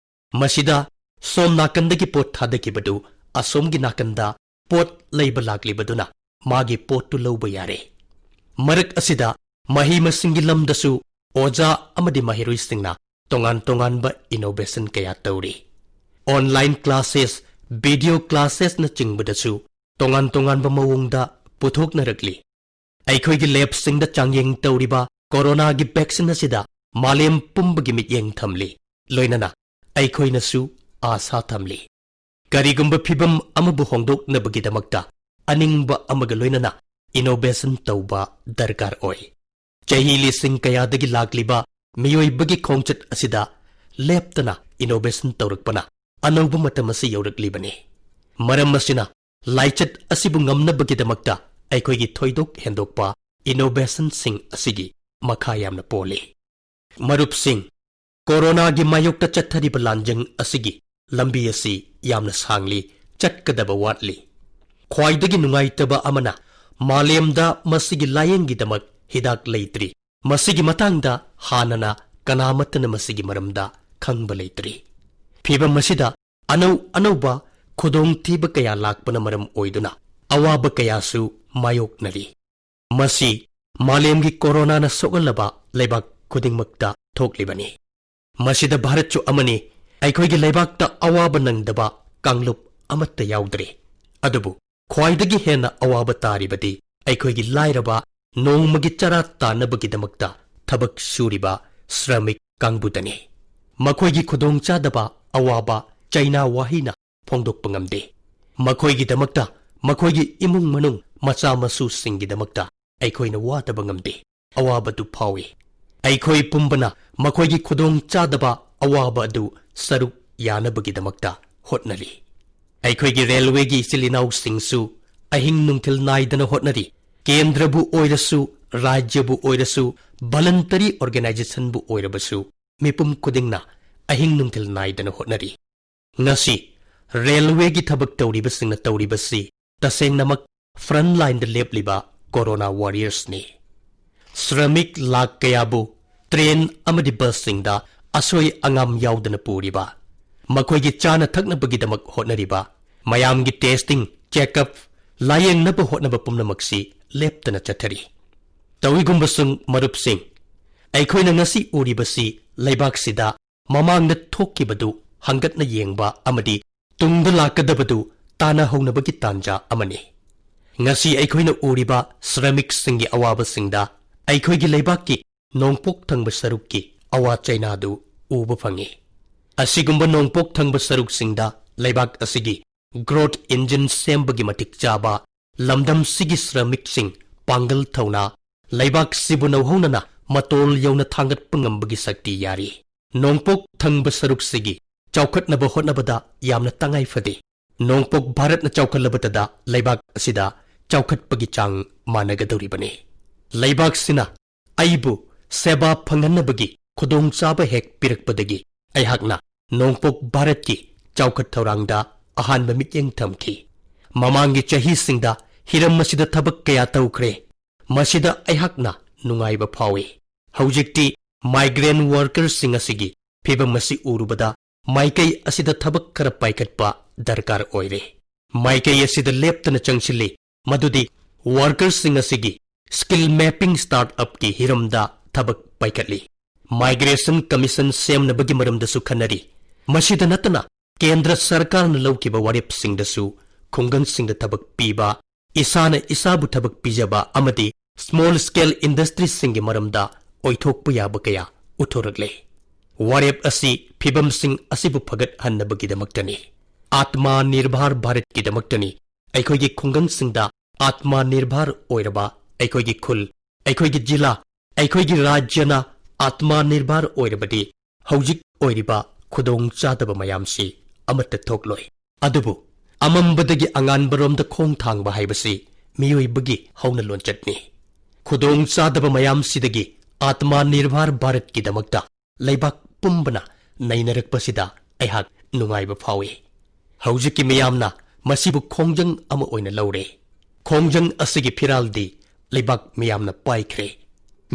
ꯃꯁꯤꯗ ꯁꯣꯝ ꯅꯥꯀꯟꯗꯒꯤ ꯄꯣꯠ ꯊꯥꯗꯈꯤꯕꯗꯨ ꯑꯁꯣꯝꯒꯤ ꯅꯥꯀꯟꯗ ꯄꯣꯠ ꯂꯩꯕ ꯂꯥꯛꯂꯤꯕꯗꯨꯅ ꯃꯥꯒꯤ ꯄꯣꯠꯇꯨ ꯂꯧꯕ ꯌꯥꯔꯦ꯫ ꯃꯔꯛ ꯑꯁꯤꯗ ꯃꯍꯩ ꯃꯁꯤꯡꯒꯤ ꯂꯝꯗꯁꯨ ꯑꯣꯖꯥ ꯑꯃꯗꯤ ꯃꯍꯩꯔꯣꯏꯁꯤꯡꯅ ꯇꯣꯉꯥꯟ ꯇꯣꯉꯥꯟꯕ innovation ꯀꯌꯥ ꯇꯧꯔꯤ꯫ Online classes, video classesꯅꯆꯤꯡꯕꯗꯁꯨ ꯇꯣꯉꯥꯟ ꯇꯣꯉꯥꯟꯕ ꯃꯑꯣꯡꯗ ꯄꯨꯊꯣꯛꯅꯔꯛꯂꯤ꯫ ꯑꯩꯈꯣꯏꯒꯤ labꯁꯤꯡꯗ ꯆꯥꯡꯌꯦꯡ ꯇꯧꯔꯤꯕ ꯀꯣꯔꯣꯅꯥꯒꯤ vaccine ꯑꯁꯤꯗ ꯃꯥꯂꯦꯝ ꯄꯨꯝꯕꯒꯤ ꯃꯤꯠꯌꯦꯡ ꯊꯝꯂꯤ, ꯂꯣꯏꯅꯅ ꯑꯩꯈꯣꯏꯅꯁꯨ ꯑꯥꯁꯥ ꯊꯝꯂꯤ꯫ ꯀꯔꯤꯒꯨꯝꯕ ꯐꯤꯚꯝ ꯑꯃꯕꯨ ꯍꯣꯡꯗꯣꯛꯅꯕꯒꯤꯗꯃꯛꯇ ꯑꯅꯤꯡꯕ ꯑꯃꯒ ꯂꯣꯏꯅꯅ innovation ꯇꯧꯕ ꯗꯔꯀꯥꯔ ꯑꯣꯏ꯫ ꯆꯍꯤ ꯂꯤꯁꯤꯡ ꯀꯌꯥꯗꯒꯤ ꯂꯥꯛꯂꯤꯕ ꯃꯤꯑꯣꯏꯕꯒꯤ ꯈꯣꯡꯆꯠ ꯑꯁꯤꯗ ꯂꯦꯞꯇꯅ innovation ꯇꯧꯔꯛꯄꯅ ꯑꯅꯧꯕ ꯃꯇꯝ ꯑꯁꯤ ꯌꯧꯔꯛꯂꯤꯕꯅꯤ꯫ ꯃꯔꯝ ꯑꯁꯤꯅ ꯂꯥꯏꯆꯠ ꯑꯁꯤꯕꯨ ꯉꯝꯅꯕꯒꯤꯗꯃꯛꯇ ꯑꯩꯈꯣꯏꯒꯤ ꯊꯣꯏꯗꯣꯛ ꯍꯦꯟꯗꯣꯛꯄ innovationꯁꯤꯡ ꯑꯁꯤꯒꯤ ꯃꯈꯥ ꯌꯥꯝꯅ ꯄꯣꯜꯂꯤ꯫ ꯃꯔꯨꯞꯁꯤꯡ, ꯀꯣꯔꯣꯅꯥꯒꯤ ꯃꯥꯌꯣꯛꯇ ꯆꯠꯊꯔꯤꯕ ꯂꯥꯟꯖꯪ ꯑꯁꯤꯒꯤ ꯂꯝꯕꯤ ꯑꯁꯤ ꯌꯥꯝꯅ ꯁꯥꯡꯂꯤ, ꯆꯠꯀꯗꯕ ꯋꯥꯠꯂꯤ꯫ ꯈ꯭ꯋꯥꯏꯗꯒꯤ ꯅꯨꯡꯉꯥꯏꯇꯕ ꯑꯃꯅ, ꯃꯥꯂꯦꯝꯗ ꯃꯁꯤꯒꯤ ꯂꯥꯌꯦꯡꯒꯤꯗꯃꯛ ꯍꯤꯗꯥꯛ ꯂꯩꯇ꯭ꯔꯤ꯫ ꯃꯁꯤꯒꯤ ꯃꯇꯥꯡꯗ ꯍꯥꯟꯅꯅ ꯀꯅꯥꯃꯠꯇꯅ ꯃꯁꯤꯒꯤ ꯃꯔꯝꯗ ꯈꯪꯕ ꯂꯩꯇ꯭ꯔꯤ꯫ ꯐꯤꯚꯝ ꯑꯁꯤꯗ ꯑꯅꯧ ꯑꯅꯧꯕ ꯈꯨꯗꯣꯡꯊꯤꯕ ꯀꯌꯥ ꯂꯥꯛꯄꯅ ꯃꯔꯝ ꯑꯣꯏꯗꯨꯅ ꯑꯋꯥꯕ ꯀꯌꯥꯁꯨ ꯃꯥꯌꯣꯛꯅꯔꯤ꯫ ꯃꯁꯤ ꯃꯥꯂꯦꯝꯒꯤ ꯀꯣꯔꯣꯅꯥꯅ ꯁꯣꯛꯍꯜꯂꯕ ꯂꯩꯕꯥꯛ ꯈꯨꯗꯤꯡꯃꯛꯇ ꯊꯣꯛꯂꯤꯕꯅꯤ꯫ ꯃꯁꯤꯗ ꯚꯥꯔꯠꯁꯨ ꯑꯃꯅꯤ꯫ ꯑꯩꯈꯣꯏꯒꯤ ꯂꯩꯕꯥꯛꯇ ꯑꯋꯥꯕ ꯅꯪꯗꯕ ꯀꯥꯡꯂꯨꯞ ꯑꯃꯠꯇ ꯌꯥꯎꯗ꯭ꯔꯦ꯫ ꯑꯗꯨꯕꯨ ꯈ꯭ꯋꯥꯏꯗꯒꯤ ꯍꯦꯟꯅ ꯑꯋꯥꯕ ꯇꯥꯔꯤꯕꯗꯤ ꯑꯩꯈꯣꯏꯒꯤ ꯂꯥꯏꯔꯕ, ꯅꯣꯡꯃꯒꯤ ꯆꯔꯥ ꯇꯥꯟꯅꯕꯒꯤꯗꯃꯛꯇ ꯊꯕꯛ ꯁꯨꯔꯤꯕ ꯁ꯭ꯔꯃꯤꯛ ꯀꯥꯡꯕꯨꯗꯅꯤ꯫ ꯃꯈꯣꯏꯒꯤ ꯈꯨꯗꯣꯡꯆꯥꯗꯕ ꯑꯋꯥꯕ ꯆꯩꯅꯥ ꯋꯥꯍꯩꯅ ꯐꯣꯡꯗꯣꯛꯄ ꯉꯝꯗꯦ꯫ ꯃꯈꯣꯏꯒꯤꯗꯃꯛꯇ, ꯃꯈꯣꯏꯒꯤ ꯏꯃꯨꯡ ꯃꯅꯨꯡ, ꯃꯆꯥ ꯃꯁꯨꯁꯤꯡꯒꯤꯗꯃꯛꯇ ꯑꯩꯈꯣꯏꯅ ꯋꯥꯗꯕ ꯉꯝꯗꯦ꯫ ꯑꯋꯥꯕꯗꯨ ꯐꯥꯎꯏ꯫ ꯑꯩꯈꯣꯏ ꯄꯨꯝꯕꯅ ꯃꯈꯣꯏꯒꯤ ꯈꯨꯗꯣꯡꯆꯥꯗꯕ ꯑꯋꯥꯕ ꯑꯗꯨ ꯁꯔꯨꯛ ꯌꯥꯅꯕꯒꯤꯗꯃꯛꯇ ꯍꯣꯠꯅꯔꯤ꯫ ꯑꯩꯈꯣꯏꯒꯤ ꯔꯦꯜꯋꯦꯒꯤ ꯏꯆꯤꯜ ꯏꯅꯥꯎꯁꯤꯡꯁꯨ ꯑꯍꯤꯡ ꯅꯨꯡꯊꯤꯜ ꯅꯥꯏꯗꯅ ꯍꯣꯠꯅꯔꯤ꯫ ꯀꯦꯟꯗ꯭ꯔꯕꯨ ꯑꯣꯏꯔꯁꯨ, ꯔꯥꯖ꯭ꯌꯕꯨ ꯑꯣꯏꯔꯁꯨ, voluntary organizationꯕꯨ ꯑꯣꯏꯔꯕꯁꯨ, ꯃꯤꯄꯨꯝ ꯈꯨꯗꯤꯡꯅ ꯑꯍꯤꯡ ꯅꯨꯡꯊꯤꯜ ꯅꯥꯏꯗꯅ ꯍꯣꯠꯅꯔꯤ꯫ ꯉꯁꯤ ꯔꯦꯜꯋꯦꯒꯤ ꯊꯕꯛ ꯇꯧꯔꯤꯕꯁꯤꯡꯅ ꯇꯧꯔꯤꯕꯁꯤ ꯇꯁꯦꯡꯅꯃꯛ front lineꯗ ꯂꯦꯞꯂꯤꯕ ꯀꯣꯔꯣꯅꯥ warriorsꯅꯤ꯫ ꯁ꯭ꯔꯃꯤꯛ ꯂꯥꯈ ꯀꯌꯥꯕꯨ ꯇ꯭ꯔꯦꯟ ꯑꯃꯗꯤ ꯕꯁꯁꯤꯡꯗ ꯑꯁꯣꯏ ꯑꯉꯥꯝ ꯌꯥꯎꯗꯅ ꯄꯨꯔꯤꯕ, ꯃꯈꯣꯏꯒꯤ ꯆꯥꯅ ꯊꯛꯅꯕꯒꯤꯗꯃꯛ ꯍꯣꯠꯅꯔꯤꯕ, ꯃꯌꯥꯝꯒꯤ testing, checkup, ꯂꯥꯌꯦꯡꯅꯕ ꯍꯣꯠꯅꯕ ꯄꯨꯝꯅꯃꯛꯁꯤ ꯂꯦꯞꯇꯅ ꯆꯠꯊꯔꯤ꯫ ꯇꯧꯏꯒꯨꯝꯕꯁꯨꯡ ꯃꯔꯨꯞꯁꯤꯡ, ꯑꯩꯈꯣꯏꯅ ꯉꯁꯤ ꯎꯔꯤꯕꯁꯤ ꯂꯩꯕꯥꯛꯁꯤꯗ ꯃꯃꯥꯡꯗ ꯊꯣꯛꯈꯤꯕꯗꯨ ꯍꯪꯒꯠꯅ ꯌꯦꯡꯕ ꯑꯃꯗꯤ ꯇꯨꯡꯗ ꯂꯥꯛꯀꯗꯕꯗꯨ ꯇꯥꯟꯅꯍꯧꯅꯕꯒꯤ ꯇꯥꯟꯖꯥ ꯑꯃꯅꯤ꯫ ꯉꯁꯤ ꯑꯩꯈꯣꯏꯅ ꯎꯔꯤꯕ ꯁ꯭ꯔꯃꯤꯛꯁꯤꯡꯒꯤ ꯑꯋꯥꯕꯁꯤꯡꯗ ꯑꯩꯈꯣꯏꯒꯤ ꯂꯩꯕꯥꯛꯀꯤ ꯅꯣꯡꯄꯣꯛ ꯊꯪꯕ ꯁꯔꯨꯛꯀꯤ ꯑꯋꯥ ꯆꯩꯅꯥꯗꯨ ꯎꯕ ꯐꯪꯏ꯫ ꯑꯁꯤꯒꯨꯝꯕ ꯅꯣꯡꯄꯣꯛ ꯊꯪꯕ ꯁꯔꯨꯛꯁꯤꯡꯗ ꯂꯩꯕꯥꯛ ꯑꯁꯤꯒꯤ growth engine ꯁꯦꯝꯕꯒꯤ ꯃꯇꯤꯛ ꯆꯥꯕ ꯂꯝꯗꯝꯁꯤꯒꯤ ꯁ꯭ꯔꯃꯤꯛꯁꯤꯡ ꯄꯥꯡꯒꯜ ꯊꯧꯅꯥ ꯂꯩꯕꯥꯛꯁꯤꯕꯨ ꯅꯧꯍꯧꯅꯅ ꯃꯇꯣꯜ ꯌꯧꯅ ꯊꯥꯡꯒꯠꯄ ꯉꯝꯕꯒꯤ ꯁꯛꯇꯤ ꯌꯥꯔꯤ꯫ ꯅꯣꯡꯄꯣꯛ ꯊꯪꯕ ꯁꯔꯨꯛꯁꯤꯒꯤ ꯆꯥꯎꯈꯠꯅꯕ ꯍꯣꯠꯅꯕꯗ ꯌꯥꯝꯅ ꯇꯉꯥꯏ ꯐꯗꯦ꯫ ꯅꯣꯡꯄꯣꯛ ꯚꯥꯔꯠꯅ ꯆꯥꯎꯈꯠꯂꯕꯇꯗ ꯂꯩꯕꯥꯛ ꯑꯁꯤꯗ ꯆꯥꯎꯈꯠꯄꯒꯤ ꯆꯥꯡ ꯃꯥꯟꯅꯒꯗꯧꯔꯤꯕꯅꯤ꯫ ꯂꯩꯕꯥꯛꯁꯤꯅ ꯑꯩꯕꯨ ꯁꯦꯕꯥ ꯐꯪꯍꯟꯅꯕꯒꯤ ꯈꯨꯗꯣꯡꯆꯥꯕ ꯍꯦꯛ ꯄꯤꯔꯛꯄꯗꯒꯤ ꯑꯩꯍꯥꯛꯅ ꯅꯣꯡꯄꯣꯛ ꯚꯥꯔꯠꯀꯤ ꯆꯥꯎꯈꯠ ꯊꯧꯔꯥꯡꯗ ꯑꯍꯥꯟꯕ ꯃꯤꯠꯌꯦꯡ ꯊꯝꯈꯤ꯫ ꯃꯃꯥꯡꯒꯤ ꯆꯍꯤꯁꯤꯡꯗ ꯍꯤꯔꯝ ꯑꯁꯤꯗ ꯊꯕꯛ ꯀꯌꯥ ꯇꯧꯈ꯭ꯔꯦ꯫ ꯃꯁꯤꯗ ꯑꯩꯍꯥꯛꯅ ꯅꯨꯡꯉꯥꯏꯕ ꯐꯥꯎꯏ꯫ ꯍꯧꯖꯤꯛꯇꯤ migrant workersꯁꯤꯡ ꯑꯁꯤꯒꯤ ꯐꯤꯚꯝ ꯑꯁꯤ ꯎꯔꯨꯕꯗ ꯃꯥꯏꯀꯩ ꯑꯁꯤꯗ ꯊꯕꯛ ꯈꯔ ꯄꯥꯏꯈꯠꯄ ꯗꯔꯀꯥꯔ ꯑꯣꯏꯔꯦ꯫ ꯃꯥꯏꯀꯩ ꯑꯁꯤꯗ ꯂꯦꯞꯇꯅ ꯆꯪꯁꯤꯜꯂꯤ, ꯃꯗꯨꯗꯤ ꯋꯥꯔꯀꯔꯁꯤꯡ ꯑꯁꯤꯒꯤ ꯁ꯭ꯀꯤꯜ ꯃꯦꯄꯤꯡ ꯁ꯭ꯇꯥꯔꯠ ꯑꯞꯀꯤ ꯍꯤꯔꯝꯗ ꯊꯕꯛ ꯄꯥꯏꯈꯠꯂꯤ꯫ ꯃꯥꯏꯒ꯭ꯔꯦꯁꯟ ꯀꯃꯤꯁꯟ ꯁꯦꯝꯅꯕꯒꯤ ꯃꯔꯝꯗꯁꯨ ꯈꯟꯅꯔꯤ꯫ ꯃꯁꯤꯗ ꯅꯠꯇꯅ ꯀꯦꯟꯗ꯭ꯔ ꯁꯔꯀꯥꯔꯅ ꯂꯧꯈꯤꯕ ꯋꯥꯔꯦꯞꯁꯤꯡꯗꯁꯨ ꯈꯨꯡꯒꯪꯁꯤꯡꯗ ꯊꯕꯛ ꯄꯤꯕ, ꯏꯁꯥꯅ ꯏꯁꯥꯕꯨ ꯊꯕꯛ ꯄꯤꯖꯕ ꯑꯃꯗꯤ ꯁ꯭ꯃꯣꯜ ꯁ꯭ꯀꯦꯜ ꯏꯟꯗꯁꯇ꯭ꯔꯤꯁꯤꯡꯒꯤ ꯃꯔꯝꯗ ꯑꯣꯏꯊꯣꯛꯄ ꯌꯥꯕ ꯀꯌꯥ ꯎꯠꯊꯣꯔꯛꯂꯦ꯫ ꯋꯥꯔꯦꯞ ꯑꯁꯤ ꯐꯤꯚꯝꯁꯤꯡ ꯑꯁꯤꯕꯨ ꯐꯒꯠꯍꯟꯅꯕꯒꯤꯗꯃꯛꯇꯅꯤ꯫ ꯑꯥꯠꯃ ꯅꯤꯔꯚꯥꯔ ꯚꯥꯔꯠꯀꯤꯗꯃꯛꯇꯅꯤ꯫ ꯑꯩꯈꯣꯏꯒꯤ ꯈꯨꯡꯒꯪꯁꯤꯡꯗ ꯑꯥꯠꯃ ꯅꯤꯔꯚꯥꯔ ꯑꯣꯏꯔꯕ ꯑꯩꯈꯣꯏꯒꯤ ꯈꯨꯜ, ꯑꯩꯈꯣꯏꯒꯤ ꯖꯤꯂꯥ, ꯑꯩꯈꯣꯏꯒꯤ ꯔꯥꯖ꯭ꯌꯅ ꯑꯥꯠꯃ ꯅꯤꯔꯚꯥꯔ ꯑꯣꯏꯔꯕꯗꯤ ꯍꯧꯖꯤꯛ ꯑꯣꯏꯔꯤꯕ ꯈꯨꯗꯣꯡꯆꯥꯗꯕ ꯃꯌꯥꯝꯁꯤ ꯑꯃꯠꯇ ꯊꯣꯛꯂꯣꯏ꯫ ꯑꯗꯨꯕꯨ ꯑꯃꯝꯕꯗꯒꯤ ꯑꯉꯥꯟꯕꯔꯣꯝꯗ ꯈꯣꯡ ꯊꯥꯡꯕ ꯍꯥꯏꯕꯁꯤ ꯃꯤꯑꯣꯏꯕꯒꯤ ꯍꯧꯅ ꯂꯣꯟꯆꯠꯅꯤ꯫ ꯈꯨꯗꯣꯡꯆꯥꯗꯕ ꯃꯌꯥꯝꯁꯤꯗꯒꯤ ꯑꯥꯠꯃ ꯅꯤꯔꯚꯥꯔ ꯚꯥꯔꯠꯀꯤꯗꯃꯛꯇ ꯂꯩꯕꯥꯛ ꯄꯨꯝꯕꯅ ꯅꯩꯅꯔꯛꯄꯁꯤꯗ ꯑꯩꯍꯥꯛ ꯅꯨꯡꯉꯥꯏꯕ ꯐꯥꯎꯏ꯫ ꯍꯧꯖꯤꯛꯀꯤ ꯃꯤꯌꯥꯝꯅ ꯃꯁꯤꯕꯨ ꯈꯣꯡꯖꯪ ꯑꯃ ꯑꯣꯏꯅ ꯂꯧꯔꯦ꯫ ꯈꯣꯡꯖꯪ ꯑꯁꯤꯒꯤ ꯐꯤꯔꯥꯜꯗꯤ ꯂꯩꯕꯥꯛ ꯃꯤꯌꯥꯝꯅ ꯄꯥꯏꯈ꯭ꯔꯦ꯫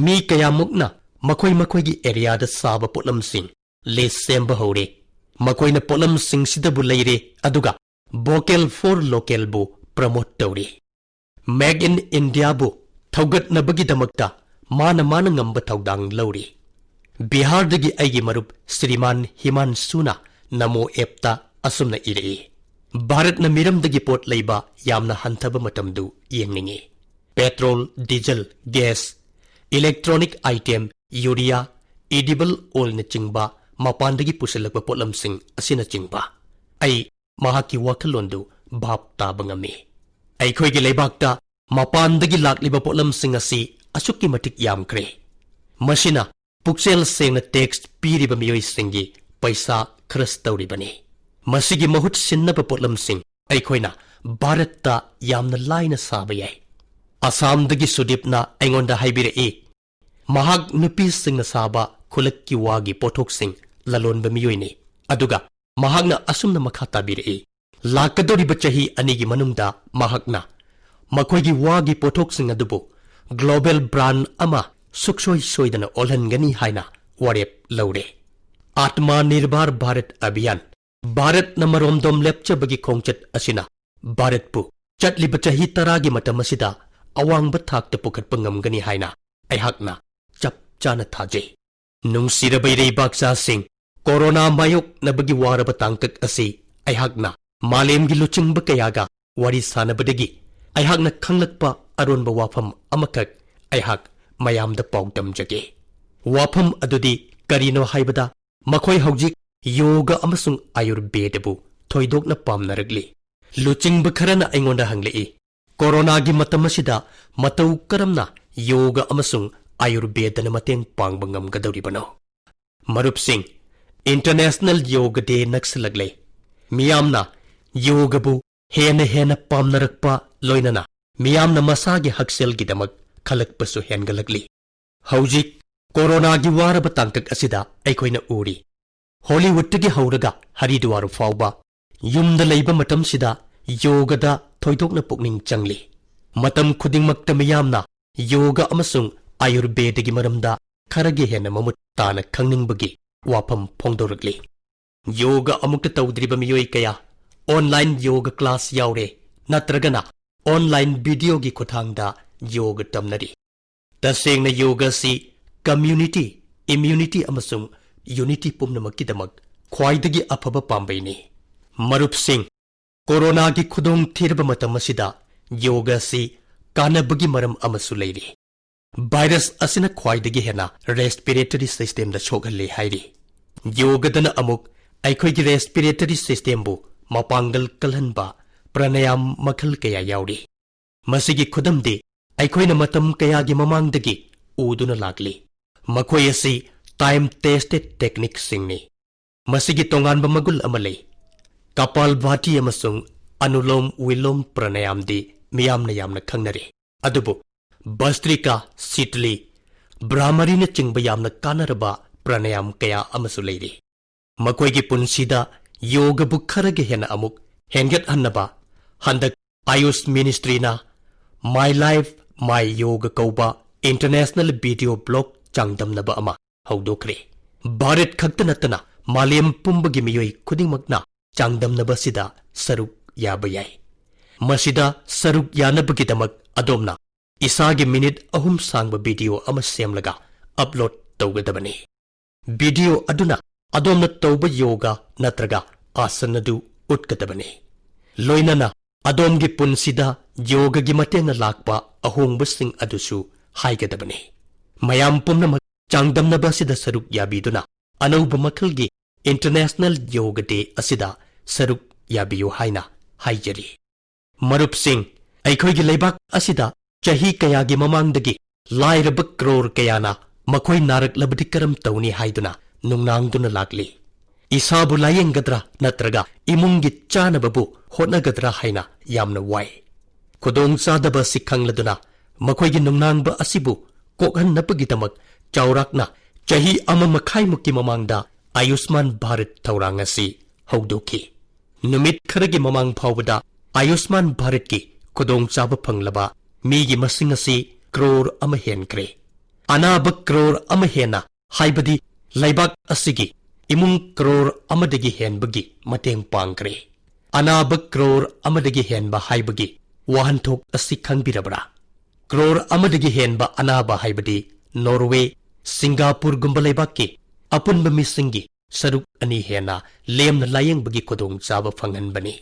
ꯃꯤ ꯀꯌꯥꯃꯨꯛꯅ ꯃꯈꯣꯏ ꯃꯈꯣꯏꯒꯤ ꯑꯦꯔꯤꯌꯥꯗ ꯁꯥꯕ ꯄꯣꯠꯂꯝꯁꯤꯡ ꯂꯤꯁ ꯁꯦꯝꯕ ꯍꯧꯔꯦ꯫ ꯃꯈꯣꯏꯅ ꯄꯣꯠꯂꯝꯁꯤꯡꯁꯤꯗꯕꯨ ꯂꯩꯔꯦ, ꯑꯗꯨꯒ ꯚꯣꯀꯦꯜ ꯐꯣꯔ ꯂꯣꯀꯦꯜꯕꯨ ꯄ꯭ꯔꯃꯣꯠ ꯇꯧꯔꯤ꯫ ꯃꯦꯛ ꯏꯟ ꯏꯟꯗꯤꯌꯥꯕꯨ ꯊꯧꯒꯠꯅꯕꯒꯤꯗꯃꯛꯇ ꯃꯥꯅ ꯃꯥꯅ ꯉꯝꯕ ꯊꯧꯗꯥꯡ ꯂꯧꯔꯤ꯫ ꯕꯤꯍꯥꯔꯗꯒꯤ ꯑꯩꯒꯤ ꯃꯔꯨꯞ ꯁ꯭ꯔꯤꯃꯥꯟ ꯍꯤꯃꯥꯟꯁꯨꯅ ꯅꯃꯣ ꯑꯦꯞꯇ ꯑꯁꯨꯝꯅ ꯏꯔꯛꯏ, "ꯚꯥꯔꯠꯅ ꯃꯤꯔꯝꯗꯒꯤ ꯄꯣꯠ ꯂꯩꯕ ꯌꯥꯝꯅ ꯍꯟꯊꯕ ꯃꯇꯝꯗꯨ ꯌꯦꯡꯅꯤꯡꯏ꯫ Petrol, diesel, gas, electronic item, urea, edible ꯑꯣꯏꯜꯅꯆꯤꯡꯕ ꯃꯄꯥꯟꯗꯒꯤ ꯄꯨꯁꯤꯜꯂꯛꯄ ꯄꯣꯠꯂꯝꯁꯤꯡ ꯑꯁꯤꯅꯆꯤꯡꯕ꯫ ꯑꯩ ꯃꯍꯥꯛꯀꯤ ꯋꯥꯈꯜꯂꯣꯟꯗꯨ ꯚꯥꯞ ꯇꯥꯕ ꯉꯝꯃꯤ꯫ ꯑꯩꯈꯣꯏꯒꯤ ꯂꯩꯕꯥꯛꯇ ꯃꯄꯥꯟꯗꯒꯤ ꯂꯥꯛꯂꯤꯕ ꯄꯣꯠꯂꯝꯁꯤꯡ ꯑꯁꯤ ꯑꯁꯨꯛꯀꯤ ꯃꯇꯤꯛ ꯌꯥꯝꯈ꯭ꯔꯦ꯫ ꯃꯁꯤꯅ ꯄꯨꯛꯆꯦꯜ ꯁꯦꯡꯅ ꯇꯦꯛꯁ ꯄꯤꯔꯤꯕ ꯃꯤꯑꯣꯏꯁꯤꯡꯒꯤ ꯄꯩꯁꯥ ꯈꯔꯁ ꯇꯧꯔꯤꯕꯅꯤ꯫ ꯃꯁꯤꯒꯤ ꯃꯍꯨꯠ ꯁꯤꯟꯅꯕ ꯄꯣꯠꯂꯝꯁꯤꯡ ꯑꯩꯈꯣꯏꯅ ꯚꯥꯔꯠꯇ ꯌꯥꯝꯅ ꯂꯥꯏꯅ ꯁꯥꯕ ꯌꯥꯏ꯫" ꯑꯁꯥꯝꯗꯒꯤ ꯁꯨꯗꯤꯞꯅ ꯑꯩꯉꯣꯟꯗ ꯍꯥꯏꯕꯤꯔꯛꯏ, ꯃꯍꯥꯛ ꯅꯨꯄꯤꯁꯤꯡꯅ ꯁꯥꯕ ꯈꯨꯂꯛꯀꯤ ꯋꯥꯒꯤ ꯄꯣꯠꯊꯣꯛꯁꯤꯡ ꯂꯂꯣꯟꯕ ꯃꯤꯑꯣꯏꯅꯤ꯫ ꯑꯗꯨꯒ ꯃꯍꯥꯛꯅ ꯑꯁꯨꯝꯅ ꯃꯈꯥ ꯇꯥꯕꯤꯔꯛꯏ, ꯂꯥꯛꯀꯗꯧꯔꯤꯕ ꯆꯍꯤ ꯑꯅꯤꯒꯤ ꯃꯅꯨꯡꯗ ꯃꯍꯥꯛꯅ ꯃꯈꯣꯏꯒꯤ ꯋꯥꯒꯤ ꯄꯣꯠꯊꯣꯛꯁꯤꯡ ꯑꯗꯨꯕꯨ ꯒ꯭ꯂꯣꯕꯦꯜ ꯕ꯭ꯔꯥꯟ ꯑꯃ ꯁꯨꯛꯁꯣꯏ ꯁꯣꯏꯗꯅ ꯑꯣꯜꯍꯟꯒꯅꯤ ꯍꯥꯏꯅ ꯋꯥꯔꯦꯞ ꯂꯧꯔꯦ꯫ ꯑꯥꯠꯃ ꯅꯤꯔꯚꯥꯔ ꯚꯥꯔꯠ ꯑꯚꯤꯌꯥꯟ ꯚꯥꯔꯠꯅ ꯃꯔꯣꯝꯗꯣꯝ ꯂꯦꯞꯆꯕꯒꯤ ꯈꯣꯡꯆꯠ ꯑꯁꯤꯅ ꯚꯥꯔꯠꯄꯨ ꯆꯠꯂꯤꯕ ꯆꯍꯤ ꯇꯔꯥꯒꯤ ꯃꯇꯝ ꯑꯁꯤꯗ ꯑꯋꯥꯡꯕ ꯊꯥꯛꯇ ꯄꯨꯈꯠꯄ ꯉꯝꯒꯅꯤ ꯍꯥꯏꯅ ꯑꯩꯍꯥꯛꯅ ꯆꯞ ꯆꯥꯅ ꯊꯥꯖꯩ꯫ ꯅꯨꯡꯁꯤꯔꯕ ꯏꯔꯩꯕꯥꯛꯆꯥꯁꯤꯡ, ꯀꯣꯔꯣꯅꯥ ꯃꯥꯌꯣꯛꯅꯕꯒꯤ ꯋꯥꯔꯕ ꯇꯥꯡꯀꯛ ꯑꯁꯤ ꯑꯩꯍꯥꯛꯅ ꯃꯥꯂꯦꯝꯒꯤ ꯂꯨꯆꯤꯡꯕ ꯀꯌꯥꯒ ꯋꯥꯔꯤ ꯁꯥꯟꯅꯕꯗꯒꯤ ꯑꯩꯍꯥꯛꯅ ꯈꯪꯂꯛꯄ ꯑꯔꯣꯟꯕ ꯋꯥꯐꯝ ꯑꯃꯈꯛ ꯑꯩꯍꯥꯛ ꯃꯌꯥꯝꯗ ꯄꯥꯎꯗꯝꯖꯒꯦ꯫ ꯋꯥꯐꯝ ꯑꯗꯨꯗꯤ ꯀꯔꯤꯅꯣ ꯍꯥꯏꯕꯗ, ꯃꯈꯣꯏ ꯍꯧꯖꯤꯛ ꯌꯣꯒ ꯑꯃꯁꯨꯡ ꯑꯌꯨꯔꯕꯦꯗꯕꯨ ꯊꯣꯏꯗꯣꯛꯅ ꯄꯥꯝꯅꯔꯛꯂꯤ꯫ ꯂꯨꯆꯤꯡꯕ ꯈꯔꯅ ꯑꯩꯉꯣꯟꯗ ꯍꯪꯂꯛꯏ, ꯀꯣꯔꯣꯅꯥꯒꯤ ꯃꯇꯝ ꯑꯁꯤꯗ ꯃꯇꯧ ꯀꯔꯝꯅ ꯌꯣꯒ ꯑꯃꯁꯨꯡ ꯑꯌꯨꯔꯕꯦꯗꯅ ꯃꯇꯦꯡ ꯄꯥꯡꯕ ꯉꯝꯒꯗꯧꯔꯤꯕꯅꯣ? ꯃꯔꯨꯞꯁꯤꯡ, International Yoga Day ꯅꯛꯁꯤꯜꯂꯛꯂꯦ꯫ ꯃꯤꯌꯥꯝꯅ ꯌꯣꯒꯕꯨ ꯍꯦꯟꯅ ꯍꯦꯟꯅ ꯄꯥꯝꯅꯔꯛꯄ ꯂꯣꯏꯅꯅ ꯃꯤꯌꯥꯝꯅ ꯃꯁꯥꯒꯤ ꯍꯛꯁꯦꯜꯒꯤꯗꯃꯛ ꯈꯜꯂꯛꯄꯁꯨ ꯍꯦꯟꯒꯠꯂꯛꯂꯤ꯫ ꯍꯧꯖꯤꯛ ꯀꯣꯔꯣꯅꯥꯒꯤ ꯋꯥꯔꯕ ꯇꯥꯡꯀꯛ ꯑꯁꯤꯗ ꯑꯩꯈꯣꯏꯅ ꯎꯔꯤ, ꯍꯣꯂꯤꯋꯨꯗꯇꯒꯤ ꯍꯧꯔꯒ ꯍꯔꯤꯗ꯭ꯋꯥꯔ ꯐꯥꯎꯕ ꯌꯨꯝꯗ ꯂꯩꯕ ꯃꯇꯝꯁꯤꯗ ꯌꯣꯒꯗ ꯊꯣꯏꯗꯣꯛꯅ ꯄꯨꯛꯅꯤꯡ ꯆꯪꯂꯤ꯫ ꯃꯇꯝ ꯈꯨꯗꯤꯡꯃꯛꯇ ꯃꯤꯌꯥꯝꯅ ꯌꯣꯒ ꯑꯃꯁꯨꯡ ꯑꯌꯨꯔꯕꯦꯗꯒꯤ ꯃꯔꯝꯗ ꯈꯔꯒ ꯍꯦꯟꯅ ꯃꯃꯨꯠ ꯇꯥꯅ ꯈꯪꯅꯤꯡꯕꯒꯤ ꯋꯥꯐꯝ ꯐꯣꯡꯗꯣꯔꯛꯂꯤ꯫ ꯌꯣꯒ ꯑꯃꯨꯛꯇ ꯇꯧꯗ꯭ꯔꯤꯕ ꯃꯤꯑꯣꯏ ꯀꯌꯥ online yoga class ꯌꯥꯎꯔꯦ, ꯅꯠꯇ꯭ꯔꯒꯅ online videoꯒꯤ ꯈꯨꯠꯊꯥꯡꯗ ꯌꯣꯒ ꯇꯝꯅꯔꯤ꯫ ꯇꯁꯦꯡꯅ ꯌꯣꯒ ꯑꯁꯤ community, immunity ꯑꯃꯁꯨꯡ unity ꯄꯨꯝꯅꯃꯛꯀꯤꯗꯃꯛ ꯈ꯭ꯋꯥꯏꯗꯒꯤ ꯑꯐꯕ ꯄꯥꯝꯕꯩꯅꯤ꯫ ꯃꯔꯨꯞꯁꯤꯡ, ꯀꯣꯔꯣꯅꯥꯒꯤ ꯈꯨꯗꯣꯡ ꯊꯤꯔꯕ ꯃꯇꯝ ꯑꯁꯤꯗ ꯌꯣꯒ ꯑꯁꯤ ꯀꯥꯟꯅꯕꯒꯤ ꯃꯔꯝ ꯑꯃꯁꯨ ꯂꯩꯔꯤ꯫ ꯚꯥꯏꯔꯁ ꯑꯁꯤꯅ ꯈ꯭ꯋꯥꯏꯗꯒꯤ ꯍꯦꯟꯅ respiratory systemꯗ ꯁꯣꯛꯍꯜꯂꯤ ꯍꯥꯏꯔꯤ꯫ ꯌꯣꯒꯗꯅ ꯑꯃꯨꯛ ꯑꯩꯈꯣꯏꯒꯤ respiratory systemꯕꯨ ꯃꯄꯥꯡꯒꯜ ꯀꯜꯍꯟꯕ ꯄ꯭ꯔꯥꯅꯥꯌꯥꯝ ꯃꯈꯜ ꯀꯌꯥ ꯌꯥꯎꯔꯤ꯫ ꯃꯁꯤꯒꯤ ꯈꯨꯗꯝꯗꯤ ꯑꯩꯈꯣꯏꯅ ꯃꯇꯝ ꯀꯌꯥꯒꯤ ꯃꯃꯥꯡꯗꯒꯤ ꯎꯗꯨꯅ ꯂꯥꯛꯂꯤ꯫ ꯃꯈꯣꯏ ꯑꯁꯤ time tested techniqueꯁꯤꯡꯅꯤ꯫ ꯃꯁꯤꯒꯤ ꯇꯣꯉꯥꯟꯕ ꯃꯒꯨꯟ ꯑꯃ ꯂꯩ꯫ ꯀꯄꯥꯜꯚꯥꯇꯤ ꯑꯃꯁꯨꯡ ꯑꯅꯨꯂꯣꯝ ꯋꯤꯂꯣꯝ ꯄ꯭ꯔꯥꯅꯥꯌꯥꯝꯗꯤ ꯃꯤꯌꯥꯝꯅ ꯌꯥꯝꯅ ꯈꯪꯅꯔꯦ, ꯑꯗꯨꯕꯨ ꯚꯁꯇ꯭ꯔꯤꯀꯥ, ꯁꯤꯇꯂꯤ, ꯚ꯭ꯔꯥꯃꯔꯤꯅꯆꯤꯡꯕ ꯌꯥꯝꯅ ꯀꯥꯟꯅꯔꯕ ꯄ꯭ꯔꯥꯅꯥꯌꯥꯝ ꯀꯌꯥ ꯑꯃꯁꯨ ꯂꯩꯔꯤ꯫ ꯃꯈꯣꯏꯒꯤ ꯄꯨꯟꯁꯤꯗ ꯌꯣꯒꯕꯨ ꯈꯔꯒ ꯍꯦꯟꯅ ꯑꯃꯨꯛ ꯍꯦꯟꯒꯠꯍꯟꯅꯕ ꯍꯟꯗꯛ ꯑꯌꯨꯁ ministryꯅ My Life My Yoga ꯀꯧꯕ international video blog ꯆꯥꯡꯗꯝꯅꯕ ꯑꯃ ꯍꯧꯗꯣꯛꯈ꯭ꯔꯦ꯫ ꯚꯥꯔꯠ ꯈꯛꯇ ꯅꯠꯇꯅ ꯃꯥꯂꯦꯝ ꯄꯨꯝꯕꯒꯤ ꯃꯤꯑꯣꯏ ꯈꯨꯗꯤꯡꯃꯛꯅ ꯆꯥꯡꯗꯝꯅꯕ ꯑꯁꯤꯗ ꯁꯔꯨꯛ ꯌꯥꯕ ꯌꯥꯏ꯫ ꯃꯁꯤꯗ ꯁꯔꯨꯛ ꯌꯥꯅꯕꯒꯤꯗꯃꯛ ꯑꯗꯣꯝꯅ ꯏꯁꯥꯒꯤ ꯃꯤꯅꯤꯠ ꯑꯍꯨꯝ ꯁꯥꯡꯕ ꯚꯤꯗꯤꯑꯣ ꯑꯃ ꯁꯦꯝꯂꯒ ꯑꯞꯂꯣꯗ ꯇꯧꯒꯗꯕꯅꯤ꯫ ꯚꯤꯗꯤꯑꯣ ꯑꯗꯨꯅ ꯑꯗꯣꯝꯅ ꯇꯧꯕ ꯌꯣꯒ ꯅꯠꯇ꯭ꯔꯒ ꯑꯥꯁꯟ ꯑꯗꯨ ꯎꯠꯀꯗꯕꯅꯤ꯫ ꯂꯣꯏꯅꯅ ꯑꯗꯣꯝꯒꯤ ꯄꯨꯟꯁꯤꯗ ꯌꯣꯒꯒꯤ ꯃꯇꯦꯡꯅ ꯂꯥꯛꯄ ꯑꯍꯣꯡꯕꯁꯤꯡ ꯑꯗꯨꯁꯨ ꯍꯥꯏꯒꯗꯕꯅꯤ꯫ ꯃꯌꯥꯝ ꯄꯨꯝꯅꯃꯛ ꯆꯥꯡꯗꯝꯅꯕ ꯑꯁꯤꯗ ꯁꯔꯨꯛ ꯌꯥꯕꯤꯗꯨꯅ ꯑꯅꯧꯕ ꯃꯈꯜꯒꯤ ꯏꯟꯇꯔꯅꯦꯁꯅꯦꯜ ꯌꯣꯒ ꯗꯦ ꯑꯁꯤꯗ ꯁꯔꯨꯛ ꯌꯥꯕꯤꯌꯨ ꯍꯥꯏꯅ ꯍꯥꯏꯖꯔꯤ꯫ ꯃꯔꯨꯞꯁꯤꯡ, ꯑꯩꯈꯣꯏꯒꯤ ꯂꯩꯕꯥꯛ ꯑꯁꯤꯗ ꯆꯍꯤ ꯀꯌꯥꯒꯤ ꯃꯃꯥꯡꯗꯒꯤ ꯂꯥꯏꯔꯕ ꯀ꯭ꯔꯣꯔ ꯀꯌꯥꯅ ꯃꯈꯣꯏ ꯅꯥꯔꯛꯂꯕꯗꯤ ꯀꯔꯝ ꯇꯧꯅꯤ ꯍꯥꯏꯗꯨꯅ ꯅꯨꯡꯅꯥꯡꯗꯨꯅ ꯂꯥꯛꯂꯤ꯫ ꯏꯁꯥꯕꯨ ꯂꯥꯌꯦꯡꯒꯗ꯭ꯔꯥ ꯅꯠꯇ꯭ꯔꯒ ꯏꯃꯨꯡꯒꯤ ꯆꯥꯅꯕꯕꯨ ꯍꯣꯠꯅꯒꯗ꯭ꯔꯥ ꯍꯥꯏꯅ ꯌꯥꯝꯅ ꯋꯥꯏ꯫ ꯈꯨꯗꯣꯡꯆꯥꯗꯕ ꯑꯁꯤ ꯈꯪꯂꯗꯨꯅ ꯃꯈꯣꯏꯒꯤ ꯅꯨꯡꯅꯥꯡꯕ ꯑꯁꯤꯕꯨ ꯀꯣꯛꯍꯟꯅꯕꯒꯤꯗꯃꯛ ꯆꯥꯎꯔꯥꯛꯅ ꯆꯍꯤ ꯑꯃ ꯃꯈꯥꯏꯃꯨꯛꯀꯤ ꯃꯃꯥꯡꯗ ꯑꯌꯨꯁꯃꯥꯟ ꯚꯥꯔꯠ ꯊꯧꯔꯥꯡ ꯑꯁꯤ ꯍꯧꯗꯣꯛꯈꯤ꯫ ꯅꯨꯃꯤꯠ ꯈꯔꯒꯤ ꯃꯃꯥꯡ ꯐꯥꯎꯕꯗ ꯑꯌꯨꯁꯃꯥꯟ ꯚꯥꯔꯠꯀꯤ ꯈꯨꯗꯣꯡꯆꯥꯕ ꯐꯪꯂꯕ ꯃꯤꯒꯤ ꯃꯁꯤꯡ ꯑꯁꯤ ꯀ꯭ꯔꯣꯔ ꯑꯃ ꯍꯦꯟꯈ꯭ꯔꯦ꯫ ꯑꯅꯥꯕ ꯀ꯭ꯔꯣꯔ ꯑꯃ ꯍꯦꯟꯅ, ꯍꯥꯏꯕꯗꯤ ꯂꯩꯕꯥꯛ ꯑꯁꯤꯒꯤ ꯏꯃꯨꯡ ꯀ꯭ꯔꯣꯔ ꯑꯃꯗꯒꯤ ꯍꯦꯟꯕꯒꯤ ꯃꯇꯦꯡ ꯄꯥꯡꯈ꯭ꯔꯦ꯫ ꯑꯅꯥꯕ ꯀ꯭ꯔꯣꯔ ꯑꯃꯗꯒꯤ ꯍꯦꯟꯕ ꯍꯥꯏꯕꯒꯤ ꯋꯥꯍꯟꯊꯣꯛ ꯑꯁꯤ ꯈꯪꯕꯤꯔꯕ꯭ꯔꯥ? ꯀ꯭ꯔꯣꯔ ꯑꯃꯗꯒꯤ ꯍꯦꯟꯕ ꯑꯅꯥꯕ ꯍꯥꯏꯕꯗꯤ ꯅꯣꯔꯋꯦ, ꯁꯤꯡꯒꯥꯄꯨꯔꯒꯨꯝꯕ ꯂꯩꯕꯥꯛꯀꯤ ꯑꯄꯨꯟꯕ ꯃꯤꯁꯤꯡꯒꯤ ꯁꯔꯨꯛ ꯑꯅꯤ ꯍꯦꯟꯅ ꯂꯦꯝꯅ ꯂꯥꯌꯦꯡꯕꯒꯤ ꯈꯨꯗꯣꯡꯆꯥꯕ ꯐꯪꯍꯟꯕꯅꯤ꯫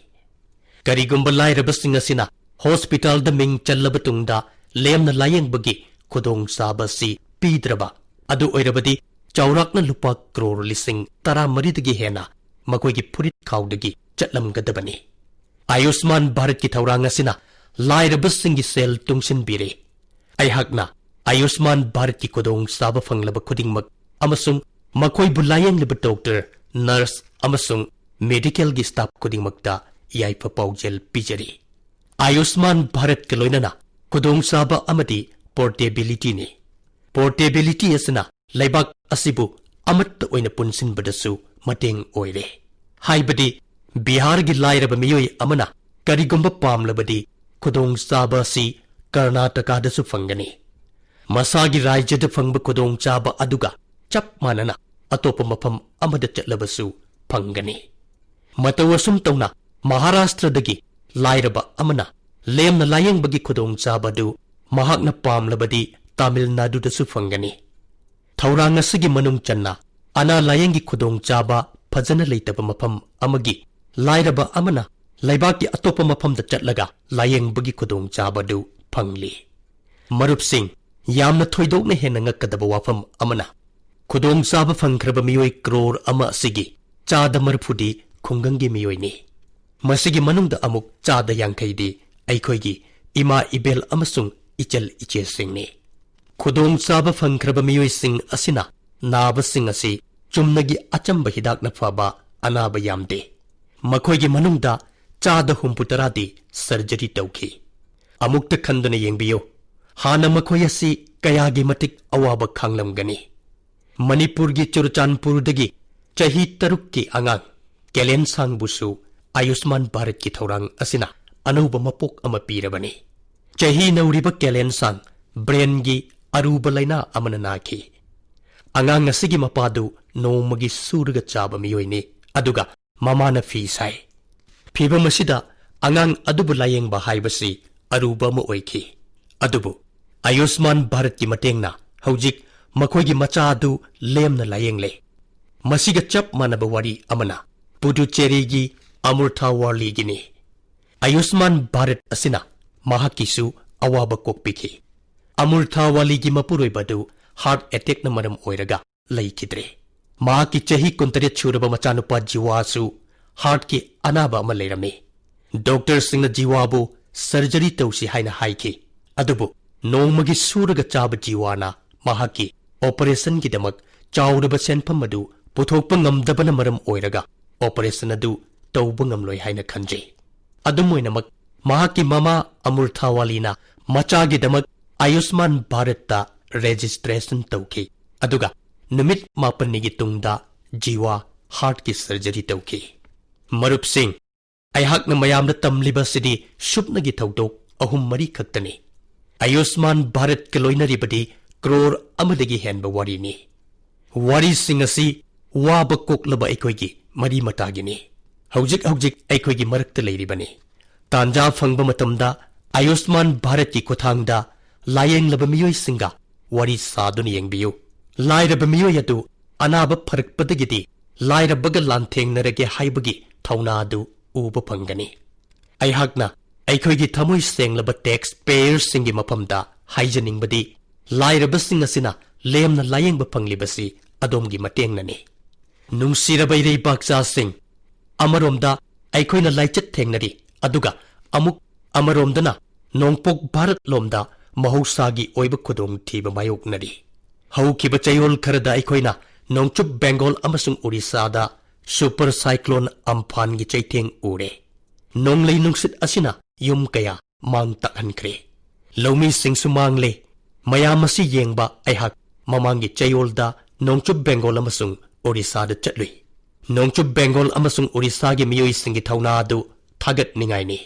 ꯀꯔꯤꯒꯨꯝꯕ ꯂꯥꯏꯔꯕꯁꯤꯡ ꯑꯁꯤꯅ ꯍꯣꯁꯄꯤꯇꯥꯜꯗ ꯃꯤꯡ ꯆꯜꯂꯕ ꯇꯨꯡꯗ ꯂꯦꯝꯅ ꯂꯥꯌꯦꯡꯕꯒꯤ ꯈꯨꯗꯣꯡꯆꯥꯕ ꯑꯁꯤ ꯄꯤꯗ꯭ꯔꯕ ꯑꯗꯨ ꯑꯣꯏꯔꯕꯗꯤ, ꯆꯥꯎꯔꯥꯛꯅ ꯂꯨꯄꯥ ꯀ꯭ꯔꯣꯔ ꯂꯤꯁꯤꯡ ꯇꯔꯥꯃꯔꯤꯗꯒꯤ ꯍꯦꯟꯅ ꯃꯈꯣꯏꯒꯤ ꯐꯨꯔꯤꯠ ꯈꯥꯎꯗꯒꯤ ꯆꯠꯂꯝꯒꯗꯕꯅꯤ꯫ ꯑꯌꯨꯁꯃꯥꯟ ꯚꯥꯔꯠꯀꯤ ꯊꯧꯔꯥꯡ ꯑꯁꯤꯅ ꯂꯥꯏꯔꯕꯁꯤꯡꯒꯤ ꯁꯦꯜ ꯇꯨꯡꯁꯤꯟꯕꯤꯔꯦ꯫ ꯑꯩꯍꯥꯛꯅ ꯑꯌꯨꯁꯃꯥꯟ ꯚꯥꯔꯠꯀꯤ ꯈꯨꯗꯣꯡꯆꯥꯕ ꯐꯪꯂꯕ ꯈꯨꯗꯤꯡꯃꯛ ꯑꯃꯁꯨꯡ ꯃꯈꯣꯏꯕꯨ ꯂꯥꯌꯦꯡꯂꯤꯕ ꯗꯣꯛꯇꯔ, ꯅꯔꯁ ꯑꯃꯁꯨꯡ ꯃꯦꯗꯤꯀꯦꯜꯒꯤ ꯁ꯭ꯇꯥꯐ ꯈꯨꯗꯤꯡꯃꯛꯇ ꯌꯥꯏꯐ ꯄꯥꯎꯖꯦꯜ ꯄꯤꯖꯔꯤ꯫ ꯑꯌꯨꯁꯃꯥꯟ ꯚꯥꯔꯠꯀ ꯂꯣꯏꯅꯅ ꯈꯨꯗꯣꯡꯆꯥꯕ ꯑꯃꯗꯤ ꯄꯣꯔꯇꯦꯕꯤꯂꯤꯇꯤꯅꯤ꯫ ꯄꯣꯔꯇꯦꯕꯤꯂꯤꯇꯤ ꯑꯁꯤꯅ ꯂꯩꯕꯥꯛ ꯑꯁꯤꯕꯨ ꯑꯃꯠꯇ ꯑꯣꯏꯅ ꯄꯨꯟꯁꯤꯟꯕꯗꯁꯨ ꯃꯇꯦꯡ ꯑꯣꯏꯔꯦ꯫ ꯍꯥꯏꯕꯗꯤ, ꯕꯤꯍꯥꯔꯒꯤ ꯂꯥꯏꯔꯕ ꯃꯤꯑꯣꯏ ꯑꯃꯅ ꯀꯔꯤꯒꯨꯝꯕ ꯄꯥꯝꯂꯕꯗꯤ ꯈꯨꯗꯣꯡꯆꯥꯕ ꯑꯁꯤ ꯀꯔꯅꯥꯇꯀꯥꯗꯁꯨ ꯐꯪꯒꯅꯤ꯫ ꯃꯁꯥꯒꯤ ꯔꯥꯖ꯭ꯌꯗ ꯐꯪꯕ ꯈꯨꯗꯣꯡꯆꯥꯕ ꯑꯗꯨꯒ ꯆꯞ ꯃꯥꯟꯅꯅ ꯑꯇꯣꯞꯄ ꯃꯐꯝ ꯑꯃꯗ ꯆꯠꯂꯕꯁꯨ ꯐꯪꯒꯅꯤ꯫ ꯃꯇꯧ ꯑꯁꯨꯝ ꯇꯧꯅ ꯃꯍꯥꯔꯥꯁꯇ꯭ꯔꯗꯒꯤ ꯂꯥꯏꯔꯕ ꯑꯃꯅ ꯂꯦꯝꯅ ꯂꯥꯌꯦꯡꯕꯒꯤ ꯈꯨꯗꯣꯡꯆꯥꯕ ꯑꯗꯨ ꯃꯍꯥꯛꯅ ꯄꯥꯝꯂꯕꯗꯤ ꯇꯥꯃꯤꯜ ꯅꯥꯗꯨꯗꯁꯨ ꯐꯪꯒꯅꯤ꯫ ꯊꯧꯔꯥꯡ ꯑꯁꯤꯒꯤ ꯃꯅꯨꯡ ꯆꯟꯅ ꯑꯅꯥ ꯂꯥꯌꯦꯡꯒꯤ ꯈꯨꯗꯣꯡꯆꯥꯕ ꯐꯖꯅ ꯂꯩꯇꯕ ꯃꯐꯝ ꯑꯃꯒꯤ ꯂꯥꯏꯔꯕ ꯑꯃꯅ ꯂꯩꯕꯥꯛꯀꯤ ꯑꯇꯣꯞꯄ ꯃꯐꯝꯗ ꯆꯠꯂꯒ ꯂꯥꯌꯦꯡꯕꯒꯤ ꯈꯨꯗꯣꯡꯆꯥꯕ ꯑꯗꯨ ꯐꯪꯂꯤ꯫ ꯃꯔꯨꯞꯁꯤꯡ, ꯌꯥꯝꯅ ꯊꯣꯏꯗꯣꯛꯅ ꯍꯦꯟꯅ ꯉꯛꯀꯗꯕ ꯋꯥꯐꯝ ꯑꯃꯅ, ꯈꯨꯗꯣꯡꯆꯥꯕ ꯐꯪꯈ꯭ꯔꯕ ꯃꯤꯑꯣꯏ ꯀ꯭ꯔꯣꯔ ꯑꯃ ꯑꯁꯤꯒꯤ ꯆꯥꯗ ꯃꯔꯤꯐꯨꯗꯤ ꯈꯨꯡꯒꯪꯒꯤ ꯃꯤꯑꯣꯏꯅꯤ꯫ ꯃꯁꯤꯒꯤ ꯃꯅꯨꯡꯗ ꯑꯃꯨꯛ ꯆꯥꯗ ꯌꯥꯡꯈꯩꯗꯤ ꯑꯩꯈꯣꯏꯒꯤ ꯏꯃꯥ ꯏꯕꯦꯜ ꯑꯃꯁꯨꯡ ꯏꯆꯜ ꯏꯆꯦꯁꯤꯡꯅꯤ꯫ ꯈꯨꯗꯣꯡꯆꯥꯕ ꯐꯪꯈ꯭ꯔꯕ ꯃꯤꯑꯣꯏꯁꯤꯡ ꯑꯁꯤꯅ ꯅꯥꯕꯁꯤꯡ ꯑꯁꯤ ꯆꯨꯝꯅꯒꯤ ꯑꯆꯝꯕ ꯍꯤꯗꯥꯛꯅ ꯐꯕ ꯑꯅꯥꯕ ꯌꯥꯝꯗꯦ꯫ ꯃꯈꯣꯏꯒꯤ ꯃꯅꯨꯡꯗ ꯆꯥꯗ ꯍꯨꯝꯐꯨꯇꯔꯥꯗꯤ ꯁꯔꯖꯔꯤ ꯇꯧꯈꯤ꯫ ꯑꯃꯨꯛꯇ ꯈꯟꯗꯨꯅ ꯌꯦꯡꯕꯤꯌꯨ, ꯍꯥꯟꯅ ꯃꯈꯣꯏ ꯑꯁꯤ ꯀꯌꯥꯒꯤ ꯃꯇꯤꯛ ꯑꯋꯥꯕ ꯈꯥꯡꯂꯝꯒꯅꯤ꯫ ꯃꯅꯤꯄꯨꯔꯒꯤ ꯆꯨꯔꯆꯥꯟꯄꯨꯔꯗꯒꯤ ꯆꯍꯤ ꯇꯔꯨꯛꯀꯤ ꯑꯉꯥꯡ ꯀꯦꯂꯦꯟꯁꯥꯡꯕꯨꯁꯨ ꯑꯌꯨꯁꯃꯥꯟ ꯚꯥꯔꯠꯀꯤ ꯊꯧꯔꯥꯡ ꯑꯁꯤꯅ ꯑꯅꯧꯕ ꯃꯄꯣꯛ ꯑꯃ ꯄꯤꯔꯕꯅꯤ꯫ ꯆꯍꯤ ꯅꯧꯔꯤꯕ ꯀꯦꯂꯦꯟꯁꯥꯡ ꯕ꯭ꯔꯦꯟꯒꯤ ꯑꯔꯨꯕ ꯂꯥꯏꯅꯥ ꯑꯃꯅ ꯅꯥꯈꯤ꯫ ꯑꯉꯥꯡ ꯑꯁꯤꯒꯤ ꯃꯄꯥꯗꯨ ꯅꯣꯡꯃꯒꯤ ꯁꯨꯔꯒ ꯆꯥꯕ ꯃꯤꯑꯣꯏꯅꯤ, ꯑꯗꯨꯒ ꯃꯃꯥꯅ ꯐꯤ ꯁꯥꯏ꯫ ꯐꯤꯚꯝ ꯑꯁꯤꯗ ꯑꯉꯥꯡ ꯑꯗꯨꯕꯨ ꯂꯥꯌꯦꯡꯕ ꯍꯥꯏꯕꯁꯤ ꯑꯔꯨꯕ ꯑꯃ ꯑꯣꯏꯈꯤ꯫ ꯑꯗꯨꯕꯨ ꯑꯌꯨꯁꯃꯥꯟ ꯚꯥꯔꯠꯀꯤ ꯃꯇꯦꯡꯅ ꯍꯧꯖꯤꯛ ꯃꯈꯣꯏꯒꯤ ꯃꯆꯥ ꯑꯗꯨ ꯂꯦꯝꯅ ꯂꯥꯌꯦꯡꯂꯦ꯫ ꯃꯁꯤꯒ ꯆꯞ ꯃꯥꯟꯅꯕ ꯋꯥꯔꯤ ꯑꯃꯅ ꯄꯨꯗꯨꯆꯦꯔꯤꯒꯤ ꯑꯃꯨꯔꯊꯥ ꯋꯥꯂꯤꯒꯤꯅꯤ꯫ ꯑꯌꯨꯁꯃꯥꯟ ꯚꯥꯔꯠ ꯑꯁꯤꯅ ꯃꯍꯥꯛꯀꯤꯁꯨ ꯑꯋꯥꯕ ꯀꯣꯛꯄꯤꯈꯤ꯫ ꯑꯃꯨꯔꯊꯥ ꯋꯥꯂꯤꯒꯤ ꯃꯄꯨꯔꯣꯏꯕ ꯑꯗꯨ ꯍꯥꯔꯠ ꯑꯦꯇꯦꯛꯅ ꯃꯔꯝ ꯑꯣꯏꯔꯒ ꯂꯩꯈꯤꯗ꯭ꯔꯦ꯫ ꯃꯍꯥꯛꯀꯤ ꯆꯍꯤ ꯀꯨꯟꯇꯔꯦꯠ ꯁꯨꯔꯕ ꯃꯆꯥꯅꯨꯄꯥ ꯖꯤꯋꯥꯁꯨ ꯍꯥꯔꯠꯀꯤ ꯑꯅꯥꯕ ꯑꯃ ꯂꯩꯔꯝꯃꯤ꯫ ꯗꯣꯛꯇꯔꯁꯤꯡꯅ ꯖꯤꯋꯥꯕꯨ ꯁꯔꯖꯔꯤ ꯇꯧꯁꯤ ꯍꯥꯏꯅ ꯍꯥꯏꯈꯤ, ꯑꯗꯨꯕꯨ ꯅꯣꯡꯃꯒꯤ ꯁꯨꯔꯒ ꯆꯥꯕ ꯖꯤꯋꯥꯅ ꯃꯍꯥꯛꯀꯤ ꯑꯣꯄꯔꯦꯁꯟꯒꯤꯗꯃꯛ ꯆꯥꯎꯔꯕ ꯁꯦꯟꯐꯝ ꯑꯗꯨ ꯄꯨꯊꯣꯛꯄ ꯉꯝꯗꯕꯅ ꯃꯔꯝ ꯑꯣꯏꯔꯒ ꯑꯣꯄꯔꯦꯁꯟ ꯑꯗꯨ ꯇꯧꯕ ꯉꯝꯂꯣꯏ ꯍꯥꯏꯅ ꯈꯟꯖꯩ꯫ ꯑꯗꯨꯝ ꯑꯣꯏꯅꯃꯛ, ꯃꯍꯥꯛꯀꯤ ꯃꯃꯥ ꯑꯃꯨꯔꯊꯥꯋꯥꯂꯤꯅ ꯃꯆꯥꯒꯤꯗꯃꯛ ꯑꯌꯨꯁꯃꯥꯟ ꯚꯥꯔꯠꯇ ꯔꯦꯖꯤꯁꯇ꯭ꯔꯦꯁꯟ ꯇꯧꯈꯤ, ꯑꯗꯨꯒ ꯅꯨꯃꯤꯠ ꯃꯥꯄꯟꯅꯤꯒꯤ ꯇꯨꯡꯗ ꯖꯤꯋꯥ ꯍꯥꯔꯠꯀꯤ ꯁꯔꯖꯔꯤ ꯇꯧꯈꯤ꯫ ꯃꯔꯨꯞꯁꯤꯡ, ꯑꯩꯍꯥꯛꯅ ꯃꯌꯥꯝꯗ ꯇꯝꯂꯤꯕ ꯑꯁꯤꯗꯤ ꯁꯨꯞꯅꯒꯤ ꯊꯧꯗꯣꯛ ꯑꯍꯨꯝ ꯃꯔꯤ ꯈꯛꯇꯅꯤ꯫ ꯑꯌꯨꯁꯃꯥꯟ ꯚꯥꯔꯠꯀ ꯂꯣꯏꯅꯔꯤꯕꯗꯤ ꯀ꯭ꯔꯣꯔ ꯑꯃꯗꯒꯤ ꯍꯦꯟꯕ ꯋꯥꯔꯤꯅꯤ꯫ ꯋꯥꯔꯤꯁꯤꯡ ꯑꯁꯤ ꯋꯥꯕ ꯀꯣꯛꯂꯕ ꯑꯩꯈꯣꯏꯒꯤ ꯃꯔꯤ ꯃꯇꯥꯒꯤꯅꯤ꯫ ꯍꯧꯖꯤꯛ ꯍꯧꯖꯤꯛ ꯑꯩꯈꯣꯏꯒꯤ ꯃꯔꯛꯇ ꯂꯩꯔꯤꯕꯅꯤ꯫ ꯇꯥꯟꯖꯥ ꯐꯪꯕ ꯃꯇꯝꯗ ꯑꯌꯨꯁꯃꯥꯟ ꯚꯥꯔꯠꯀꯤ ꯈꯨꯠꯊꯥꯡꯗ ꯂꯥꯌꯦꯡꯂꯕ ꯃꯤꯑꯣꯏꯁꯤꯡꯒ ꯋꯥꯔꯤ ꯁꯥꯗꯨꯅ ꯌꯦꯡꯕꯤꯌꯨ꯫ ꯂꯥꯏꯔꯕ ꯃꯤꯑꯣꯏ ꯑꯗꯨ ꯑꯅꯥꯕ ꯐꯔꯛꯄꯗꯒꯤꯗꯤ ꯂꯥꯏꯔꯕꯒ ꯂꯥꯟꯊꯦꯡꯅꯔꯒꯦ ꯍꯥꯏꯕꯒꯤ ꯊꯧꯅꯥ ꯑꯗꯨ ꯎꯕ ꯐꯪꯒꯅꯤ꯫ ꯑꯩꯍꯥꯛꯅ ꯑꯩꯈꯣꯏꯒꯤ ꯊꯃꯣꯏ ꯁꯦꯡꯂꯕ ꯇꯦꯛꯁ ꯄꯦꯌꯔꯁꯤꯡꯒꯤ ꯃꯐꯝꯗ ꯍꯥꯏꯖꯅꯤꯡꯕꯗꯤ, ꯂꯥꯏꯔꯕꯁꯤꯡ ꯑꯁꯤꯅ ꯂꯦꯝꯅ ꯂꯥꯌꯦꯡꯕ ꯐꯪꯂꯤꯕꯁꯤ ꯑꯗꯣꯝꯒꯤ ꯃꯇꯦꯡꯅꯅꯤ꯫ ꯅꯨꯡꯁꯤꯔꯕ ꯏꯔꯩꯕꯥꯛꯆꯥꯁꯤꯡ, ꯑꯃꯔꯣꯝꯗ ꯑꯩꯈꯣꯏꯅ ꯂꯥꯏꯆꯠ ꯊꯦꯡꯅꯔꯤ, ꯑꯗꯨꯒ ꯑꯃꯨꯛ ꯑꯃꯔꯣꯝꯗꯅ ꯅꯣꯡꯄꯣꯛ ꯚꯥꯔꯠ ꯂꯣꯝꯗ ꯃꯍꯧꯁꯥꯒꯤ ꯑꯣꯏꯕ ꯈꯨꯗꯣꯡꯊꯤꯕ ꯃꯥꯌꯣꯛꯅꯔꯤ꯫ ꯍꯧꯈꯤꯕ ꯆꯌꯣꯜ ꯈꯔꯗ ꯑꯩꯈꯣꯏꯅ ꯅꯣꯡꯆꯨꯞ ꯕꯦꯡꯒꯣꯜ ꯑꯃꯁꯨꯡ ꯑꯣꯔꯤꯁꯥꯗ ꯁꯨꯄꯔ ꯁꯥꯏꯀ꯭ꯂꯣꯟ ꯑꯝꯐꯥꯟꯒꯤ ꯆꯩꯊꯦꯡ ꯎꯔꯦ꯫ ꯅꯣꯡꯂꯩ ꯅꯨꯡꯁꯤꯠ ꯑꯁꯤꯅ ꯌꯨꯝ ꯀꯌꯥ ꯃꯥꯡ ꯇꯥꯛꯍꯟꯈ꯭ꯔꯦ꯫ ꯂꯧꯃꯤꯁꯤꯡꯁꯨ ꯃꯥꯡꯂꯦ꯫ ꯃꯌꯥꯝ ꯑꯁꯤ ꯌꯦꯡꯕ ꯑꯩꯍꯥꯛ ꯃꯃꯥꯡꯒꯤ ꯆꯌꯣꯜꯗ ꯅꯣꯡꯆꯨꯞ ꯕꯦꯡꯒꯣꯜ ꯑꯃꯁꯨꯡ ꯑꯣꯔꯤꯁꯥꯗ ꯆꯠꯂꯨꯏ꯫ ꯅꯣꯡꯆꯨꯞ ꯕꯦꯡꯒꯣꯜ ꯑꯃꯁꯨꯡ ꯑꯣꯔꯤꯁꯥꯒꯤ ꯃꯤꯑꯣꯏꯁꯤꯡꯒꯤ ꯊꯧꯅꯥ ꯑꯗꯨ ꯊꯥꯒꯠꯅꯤꯡꯉꯥꯏꯅꯤ꯫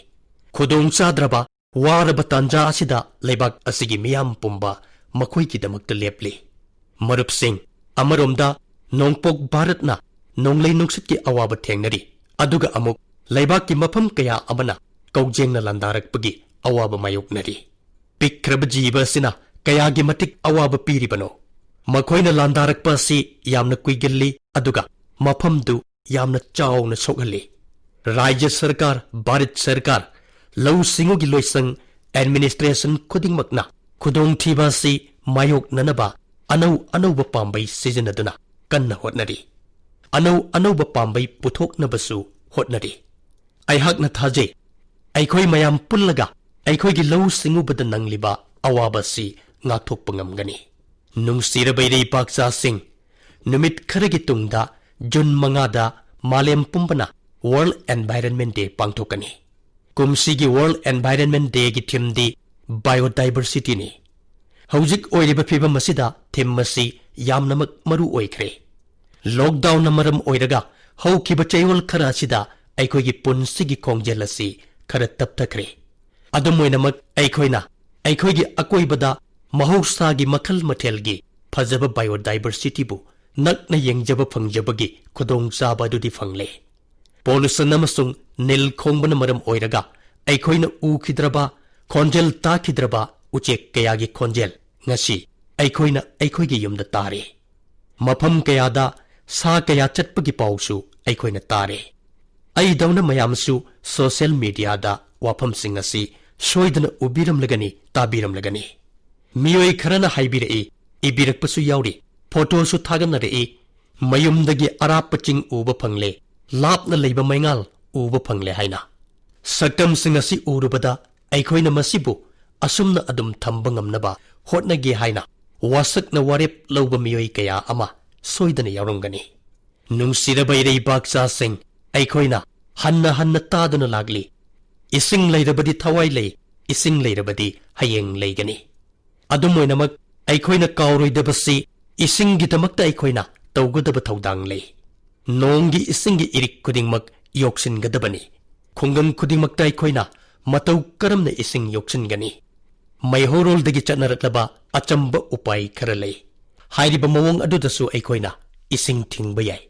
ꯈꯨꯗꯣꯡ ꯆꯥꯗ꯭ꯔꯕ, ꯋꯥꯔꯕ ꯇꯥꯟꯖꯥ ꯑꯁꯤꯗ ꯂꯩꯕꯥꯛ ꯑꯁꯤꯒꯤ ꯃꯤꯌꯥꯝ ꯄꯨꯝꯕ ꯃꯈꯣꯏꯒꯤꯗꯃꯛꯇ ꯂꯦꯞꯂꯤ꯫ ꯃꯔꯨꯞꯁꯤꯡ, ꯑꯃꯔꯣꯝꯗ ꯅꯣꯡꯄꯣꯛ ꯚꯥꯔꯠꯅ ꯅꯣꯡꯂꯩ ꯅꯨꯡꯁꯤꯠꯀꯤ ꯑꯋꯥꯕ ꯊꯦꯡꯅꯔꯤ, ꯑꯗꯨꯒ ꯑꯃꯨꯛ ꯂꯩꯕꯥꯛꯀꯤ ꯃꯐꯝ ꯀꯌꯥ ꯑꯃꯅ ꯀꯧꯖꯦꯡꯅ ꯂꯥꯟꯗꯥꯔꯛꯄꯒꯤ ꯑꯋꯥꯕ ꯃꯥꯌꯣꯛꯅꯔꯤ꯫ ꯄꯤꯛꯈ꯭ꯔꯕ ꯖꯤꯕ ꯑꯁꯤꯅ ꯀꯌꯥꯒꯤ ꯃꯇꯤꯛ ꯑꯋꯥꯕ ꯄꯤꯔꯤꯕꯅꯣ? ꯃꯈꯣꯏꯅ ꯂꯥꯟꯗꯥꯔꯛꯄ ꯑꯁꯤ ꯌꯥꯝꯅ ꯀꯨꯏꯒꯜꯂꯤ, ꯑꯗꯨꯒ ꯃꯐꯝꯗꯨ ꯌꯥꯝꯅ ꯆꯥꯎꯅ ꯁꯣꯛꯍꯜꯂꯤ꯫ ꯔꯥꯖ꯭ꯌ ꯁꯔꯀꯥꯔ, ꯚꯥꯔꯠ ꯁꯔꯀꯥꯔ, ꯂꯧꯎ ꯁꯤꯡꯎꯒꯤ ꯂꯣꯏꯁꯪ, ꯑꯦꯗꯃꯤꯅꯤꯁꯇ꯭ꯔꯦꯁꯟ ꯈꯨꯗꯤꯡꯃꯛꯅ ꯈꯨꯗꯣꯡꯊꯤꯕ ꯑꯁꯤ ꯃꯥꯌꯣꯛꯅꯅꯕ ꯑꯅꯧ ꯑꯅꯧꯕ ꯄꯥꯝꯕꯩ ꯁꯤꯖꯤꯟꯅꯗꯨꯅ ꯀꯟꯅ ꯍꯣꯠꯅꯔꯤ꯫ ꯑꯅꯧ ꯑꯅꯧꯕ ꯄꯥꯝꯕꯩ ꯄꯨꯊꯣꯛꯅꯕꯁꯨ ꯍꯣꯠꯅꯔꯤ꯫ ꯑꯩꯍꯥꯛꯅ ꯊꯥꯖꯩ, ꯑꯩꯈꯣꯏ ꯃꯌꯥꯝ ꯄꯨꯜꯂꯒ ꯑꯩꯈꯣꯏꯒꯤ ꯂꯧꯎ ꯁꯤꯡꯎꯕꯗ ꯅꯪꯂꯤꯕ ꯑꯋꯥꯕ ꯑꯁꯤ ꯉꯥꯛꯊꯣꯛꯄ ꯉꯝꯒꯅꯤ꯫ ꯅꯨꯡꯁꯤꯔꯕ ꯏꯔꯩꯄꯥꯛꯆꯥꯁꯤꯡ, ꯅꯨꯃꯤꯠ ꯈꯔꯒꯤ ꯇꯨꯡꯗ ꯖꯨꯟ ꯃꯉꯥꯗ ꯃꯥꯂꯦꯝ ꯄꯨꯝꯕꯅ World Environment Day ꯄꯥꯡꯊꯣꯛꯀꯅꯤ꯫ ꯀꯨꯝꯁꯤꯒꯤ World Environment Dayꯒꯤ themeꯗꯤ Biodiversityꯅꯤ꯫ ꯍꯧꯖꯤꯛ ꯑꯣꯏꯔꯤꯕ ꯐꯤꯕꯝ ꯑꯁꯤꯗ theme ꯑꯁꯤ ꯌꯥꯝꯅꯃꯛ ꯃꯔꯨ ꯑꯣꯏꯈ꯭ꯔꯦ꯫ Lockdownꯅ ꯃꯔꯝ ꯑꯣꯏꯔꯒ ꯍꯧꯈꯤꯕ ꯆꯌꯣꯜ ꯈꯔ ꯑꯁꯤꯗ ꯑꯩꯈꯣꯏꯒꯤ ꯄꯨꯟꯁꯤꯒꯤ ꯈꯣꯡꯖꯦꯜ ꯑꯁꯤ ꯈꯔ ꯇꯞꯊꯈ꯭ꯔꯦ꯫ ꯑꯗꯨꯝ ꯑꯣꯏꯅꯃꯛ, ꯑꯩꯈꯣꯏꯅ ꯑꯩꯈꯣꯏꯒꯤ ꯑꯀꯣꯏꯕꯗ ꯃꯍꯧꯁꯥꯒꯤ ꯃꯈꯜ ꯃꯊꯦꯜꯒꯤ ꯐꯖꯕ biodiversityꯕꯨ ꯅꯛꯅ ꯌꯦꯡꯖꯕ ꯐꯪꯖꯕꯒꯤ ꯈꯨꯗꯣꯡꯆꯥꯕ ꯑꯗꯨꯗꯤ ꯐꯪꯂꯦ꯫ Pollution ꯑꯃꯁꯨꯡ ꯅꯤꯜ ꯈꯣꯡꯕꯅ ꯃꯔꯝ ꯑꯣꯏꯔꯒ ꯑꯩꯈꯣꯏꯅ ꯎꯈꯤꯗ꯭ꯔꯕ, ꯈꯣꯟꯖꯦꯜ ꯇꯥꯈꯤꯗ꯭ꯔꯕ ꯎꯆꯦꯛ ꯀꯌꯥꯒꯤ ꯈꯣꯟꯖꯦꯜ ꯉꯁꯤ ꯑꯩꯈꯣꯏꯅ ꯑꯩꯈꯣꯏꯒꯤ ꯌꯨꯝꯗ ꯇꯥꯔꯦ꯫ ꯃꯐꯝ ꯀꯌꯥꯗ ꯁꯥ ꯀꯌꯥ ꯆꯠꯄꯒꯤ ꯄꯥꯎꯁꯨ ꯑꯩꯈꯣꯏꯅ ꯇꯥꯔꯦ꯫ ꯑꯩꯗꯧꯅ ꯃꯌꯥꯝꯁꯨ social mediaꯗ ꯋꯥꯐꯝꯁꯤꯡ ꯑꯁꯤ ꯁꯣꯏꯗꯅ ꯎꯕꯤꯔꯝꯂꯒꯅꯤ, ꯇꯥꯕꯤꯔꯝꯂꯒꯅꯤ꯫ ꯃꯤꯑꯣꯏ ꯈꯔꯅ ꯍꯥꯏꯕꯤꯔꯛꯏ, ꯏꯕꯤꯔꯛꯄꯁꯨ ꯌꯥꯎꯔꯤ, photoꯁꯨ ꯊꯥꯒꯠꯅꯔꯛꯏ, "ꯃꯌꯨꯝꯗꯒꯤ ꯑꯔꯥꯞꯄ ꯆꯤꯡ ꯎꯕ ꯐꯪꯂꯦ, ꯂꯥꯞꯅ ꯂꯩꯕ ꯃꯩꯉꯥꯜ ꯎꯕ ꯐꯪꯂꯦ" ꯍꯥꯏꯅ꯫ ꯁꯛꯇꯝꯁꯤꯡ ꯑꯁꯤ ꯎꯔꯨꯕꯗ ꯑꯩꯈꯣꯏꯅ ꯃꯁꯤꯕꯨ ꯑꯁꯨꯝꯅ ꯑꯗꯨꯝ ꯊꯝꯕ ꯉꯝꯅꯕ ꯍꯣꯠꯅꯒꯦ ꯍꯥꯏꯅ ꯋꯥꯁꯛꯅ ꯋꯥꯔꯦꯞ ꯂꯧꯕ ꯃꯤꯑꯣꯏ ꯀꯌꯥ ꯑꯃ ꯁꯣꯏꯗꯅ ꯌꯥꯎꯔꯝꯒꯅꯤ꯫ ꯅꯨꯡꯁꯤꯔꯕ ꯏꯔꯩꯕꯥꯛꯆꯥꯁꯤꯡ, ꯑꯩꯈꯣꯏꯅ ꯍꯟꯅ ꯍꯟꯅ ꯇꯥꯗꯨꯅ ꯂꯥꯛꯂꯤ, "ꯏꯁꯤꯡ ꯂꯩꯔꯕꯗꯤ ꯊꯋꯥꯏ ꯂꯩ, ꯏꯁꯤꯡ ꯂꯩꯔꯕꯗꯤ ꯍꯌꯦꯡ ꯂꯩꯒꯅꯤ"꯫ ꯑꯗꯨꯝ ꯑꯣꯏꯅꯃꯛ, ꯑꯩꯈꯣꯏꯅ ꯀꯥꯎꯔꯣꯏꯗꯕꯁꯤ ꯏꯁꯤꯡꯒꯤꯗꯃꯛꯇ ꯑꯩꯈꯣꯏꯅ ꯇꯧꯒꯗꯕ ꯊꯧꯗꯥꯡ ꯂꯩ꯫ ꯅꯣꯡꯒꯤ ꯏꯁꯤꯡꯒꯤ ꯏꯔꯤꯛ ꯈꯨꯗꯤꯡꯃꯛ ꯌꯣꯛꯁꯤꯟꯒꯗꯕꯅꯤ꯫ ꯈꯨꯡꯒꯪ ꯈꯨꯗꯤꯡꯃꯛꯇ ꯑꯩꯈꯣꯏꯅ ꯃꯇꯧ ꯀꯔꯝꯅ ꯏꯁꯤꯡ ꯌꯣꯛꯁꯤꯟꯒꯅꯤ? ꯃꯩꯍꯧꯔꯣꯜꯗꯒꯤ ꯆꯠꯅꯔꯛꯂꯕ ꯑꯆꯝꯕ ꯎꯄꯥꯏ ꯈꯔ ꯂꯩ꯫ ꯍꯥꯏꯔꯤꯕ ꯃꯑꯣꯡ ꯑꯗꯨꯗꯁꯨ ꯑꯩꯈꯣꯏꯅ ꯏꯁꯤꯡ ꯊꯤꯡꯕ ꯌꯥꯏ꯫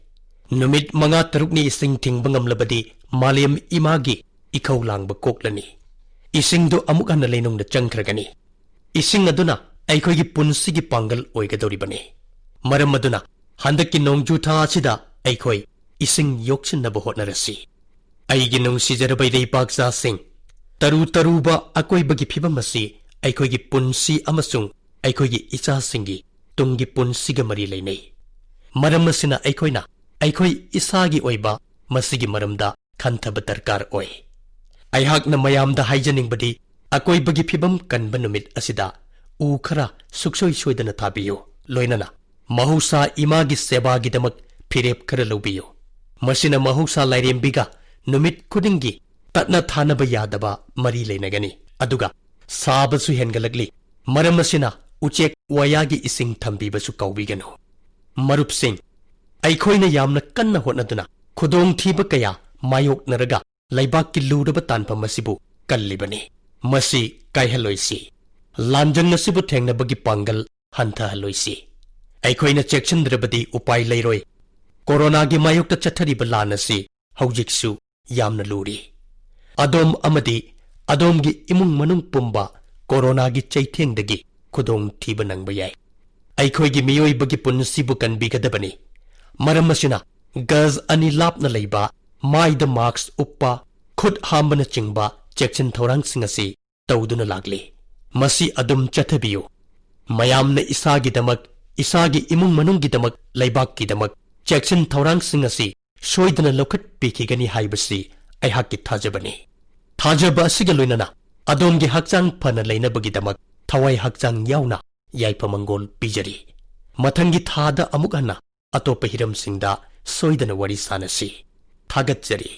ꯅꯨꯃꯤꯠ ꯃꯉꯥ ꯇꯔꯨꯛꯅꯤ ꯏꯁꯤꯡ ꯊꯤꯡꯕ ꯉꯝꯂꯕꯗꯤ ꯃꯥꯂꯦꯝ ꯏꯃꯥꯒꯤ ꯏꯈꯧ ꯂꯥꯡꯕ ꯀꯣꯛꯂꯅꯤ꯫ ꯏꯁꯤꯡꯗꯨ ꯑꯃꯨꯛ ꯍꯟꯅ ꯂꯩꯅꯨꯡꯗ ꯆꯪꯈ꯭ꯔꯒꯅꯤ꯫ ꯏꯁꯤꯡ ꯑꯗꯨꯅ ꯑꯩꯈꯣꯏꯒꯤ ꯄꯨꯟꯁꯤꯒꯤ ꯄꯥꯡꯒꯜ ꯑꯣꯏꯒꯗꯧꯔꯤꯕꯅꯤ꯫ ꯃꯔꯝ ꯑꯗꯨꯅ, ꯍꯟꯗꯛꯀꯤ ꯅꯣꯡꯖꯨ ꯊꯥ ꯑꯁꯤꯗ ꯑꯩꯈꯣꯏ ꯏꯁꯤꯡ ꯌꯣꯛꯁꯤꯟꯅꯕ ꯍꯣꯠꯅꯔꯁꯤ꯫ ꯑꯩꯒꯤ ꯅꯨꯡꯁꯤꯖꯔꯕ ꯏꯔꯩꯄꯥꯛꯆꯥꯁꯤꯡ, ꯇꯔꯨ ꯇꯔꯨꯕ ꯑꯀꯣꯏꯕꯒꯤ ꯐꯤꯕꯝ ꯑꯁꯤ ꯑꯩꯈꯣꯏꯒꯤ ꯄꯨꯟꯁꯤ ꯑꯃꯁꯨꯡ ꯑꯩꯈꯣꯏꯒꯤ ꯏꯆꯥꯁꯤꯡꯒꯤ ꯇꯨꯡꯒꯤ ꯄꯨꯟꯁꯤꯒ ꯃꯔꯤ ꯂꯩꯅꯩ꯫ ꯃꯔꯝ ꯑꯁꯤꯅ ꯑꯩꯈꯣꯏꯅ ꯑꯩꯈꯣꯏ ꯏꯁꯥꯒꯤ ꯑꯣꯏꯕ ꯃꯁꯤꯒꯤ ꯃꯔꯝꯗ ꯈꯟꯊꯕ ꯗꯔꯀꯥꯔ ꯑꯣꯏ꯫ ꯑꯩꯍꯥꯛꯅ ꯃꯌꯥꯝꯗ ꯍꯥꯏꯖꯅꯤꯡꯕꯗꯤ, ꯑꯀꯣꯏꯕꯒꯤ ꯐꯤꯕꯝ ꯀꯟꯕ ꯅꯨꯃꯤꯠ ꯑꯁꯤꯗ ꯎ ꯈꯔ ꯁꯨꯛꯁꯣꯏ ꯁꯣꯏꯗꯅ ꯊꯥꯕꯤꯌꯨ, ꯂꯣꯏꯅꯅ ꯃꯍꯧꯁꯥ ꯏꯃꯥꯒꯤ ꯁꯦꯕꯥꯒꯤꯗꯃꯛ ꯐꯤꯔꯦꯞ ꯈꯔ ꯂꯧꯕꯤꯌꯨ꯫ ꯃꯁꯤꯅ ꯃꯍꯧꯁꯥ ꯂꯥꯏꯔꯦꯝꯕꯤꯒ ꯅꯨꯃꯤꯠ ꯈꯨꯗꯤꯡꯒꯤ ꯇꯠꯅ ꯊꯥꯅꯕ ꯌꯥꯗꯕ ꯃꯔꯤ ꯂꯩꯅꯒꯅꯤ꯫ ꯑꯗꯨꯒ ꯁꯥꯕꯁꯨ ꯍꯦꯟꯒꯠꯂꯛꯂꯤ꯫ ꯃꯔꯝ ꯑꯁꯤꯅ ꯎꯆꯦꯛ ꯋꯥꯌꯥꯒꯤ ꯏꯁꯤꯡ ꯊꯝꯕꯤꯕꯁꯨ ꯀꯥꯎꯕꯤꯒꯅꯨ꯫ ꯃꯔꯨꯞꯁꯤꯡ, ꯑꯩꯈꯣꯏꯅ ꯌꯥꯝꯅ ꯀꯟꯅ ꯍꯣꯠꯅꯗꯨꯅ ꯈꯨꯗꯣꯡꯊꯤꯕ ꯀꯌꯥ ꯃꯥꯌꯣꯛꯅꯔꯒ ꯂꯩꯕꯥꯛꯀꯤ ꯂꯨꯔꯕ ꯇꯥꯟꯐꯝ ꯑꯁꯤꯕꯨ ꯀꯜꯂꯤꯕꯅꯤ꯫ ꯃꯁꯤ ꯀꯥꯏꯍꯜꯂꯣꯏꯁꯤ꯫ ꯂꯥꯟꯖꯪ ꯑꯁꯤꯕꯨ ꯊꯦꯡꯅꯕꯒꯤ ꯄꯥꯡꯒꯜ ꯍꯟꯊꯍꯜꯂꯣꯏꯁꯤ꯫ ꯑꯩꯈꯣꯏꯅ ꯆꯦꯛꯁꯤꯟꯗ꯭ꯔꯕꯗꯤ ꯎꯄꯥꯏ ꯂꯩꯔꯣꯏ꯫ ꯀꯣꯔꯣꯅꯥꯒꯤ ꯃꯥꯌꯣꯛꯇ ꯆꯠꯊꯔꯤꯕ ꯂꯥꯟ ꯑꯁꯤ ꯍꯧꯖꯤꯛꯁꯨ ꯌꯥꯝꯅ ꯂꯨꯔꯤ꯫ ꯑꯗꯣꯝ ꯑꯃꯗꯤ ꯑꯗꯣꯝꯒꯤ ꯏꯃꯨꯡ ꯃꯅꯨꯡ ꯄꯨꯝꯕ ꯀꯣꯔꯣꯅꯥꯒꯤ ꯆꯩꯊꯦꯡꯗꯒꯤ ꯈꯨꯗꯣꯡ ꯊꯤꯕ ꯅꯪꯕ ꯌꯥꯏ꯫ ꯑꯩꯈꯣꯏꯒꯤ ꯃꯤꯑꯣꯏꯕꯒꯤ ꯄꯨꯟꯁꯤꯕꯨ ꯀꯟꯕꯤꯒꯗꯕꯅꯤ꯫ ꯃꯔꯝ ꯑꯁꯤꯅ, ꯒꯖ ꯑꯅꯤ ꯂꯥꯞꯅ ꯂꯩꯕ, ꯃꯥꯏꯗ ꯃꯥꯁꯛ ꯎꯞꯄ, ꯈꯨꯠ ꯍꯥꯝꯕꯅꯆꯤꯡꯕ ꯆꯦꯛꯁꯤꯟ ꯊꯧꯔꯥꯡꯁꯤꯡ ꯑꯁꯤ ꯇꯧꯗꯨꯅ ꯂꯥꯛꯂꯤ꯫ ꯃꯁꯤ ꯑꯗꯨꯝ ꯆꯠꯊꯕꯤꯌꯨ꯫ ꯃꯌꯥꯝꯅ ꯏꯁꯥꯒꯤꯗꯃꯛ, ꯏꯁꯥꯒꯤ ꯏꯃꯨꯡ ꯃꯅꯨꯡꯒꯤꯗꯃꯛ, ꯂꯩꯕꯥꯛꯀꯤꯗꯃꯛ ꯆꯦꯛꯁꯤꯟ ꯊꯧꯔꯥꯡꯁꯤꯡ ꯑꯁꯤ ꯁꯣꯏꯗꯅ ꯂꯧꯈꯠꯄꯤꯈꯤꯒꯅꯤ ꯍꯥꯏꯕꯁꯤ ꯑꯩꯍꯥꯛꯀꯤ ꯊꯥꯖꯕꯅꯤ꯫ ꯊꯥꯖꯕ ꯑꯁꯤꯒ ꯂꯣꯏꯅꯅ ꯑꯗꯣꯝꯒꯤ ꯍꯛꯆꯥꯡ ꯐꯅ ꯂꯩꯅꯕꯒꯤꯗꯃꯛ ꯊꯋꯥꯏ ꯍꯛꯆꯥꯡ ꯌꯥꯎꯅ ꯌꯥꯏꯐ ꯃꯪꯒꯣꯜ ꯄꯤꯖꯔꯤ꯫ ꯃꯊꯪꯒꯤ ꯊꯥꯗ ꯑꯃꯨꯛ ꯍꯟꯅ ꯑꯇꯣꯞꯄ ꯍꯤꯔꯝꯁꯤꯡꯗ ꯁꯣꯏꯗꯅ ꯋꯥꯔꯤ ꯁꯥꯅꯁꯤ꯫ ꯊꯥꯒꯠꯆꯔꯤ꯫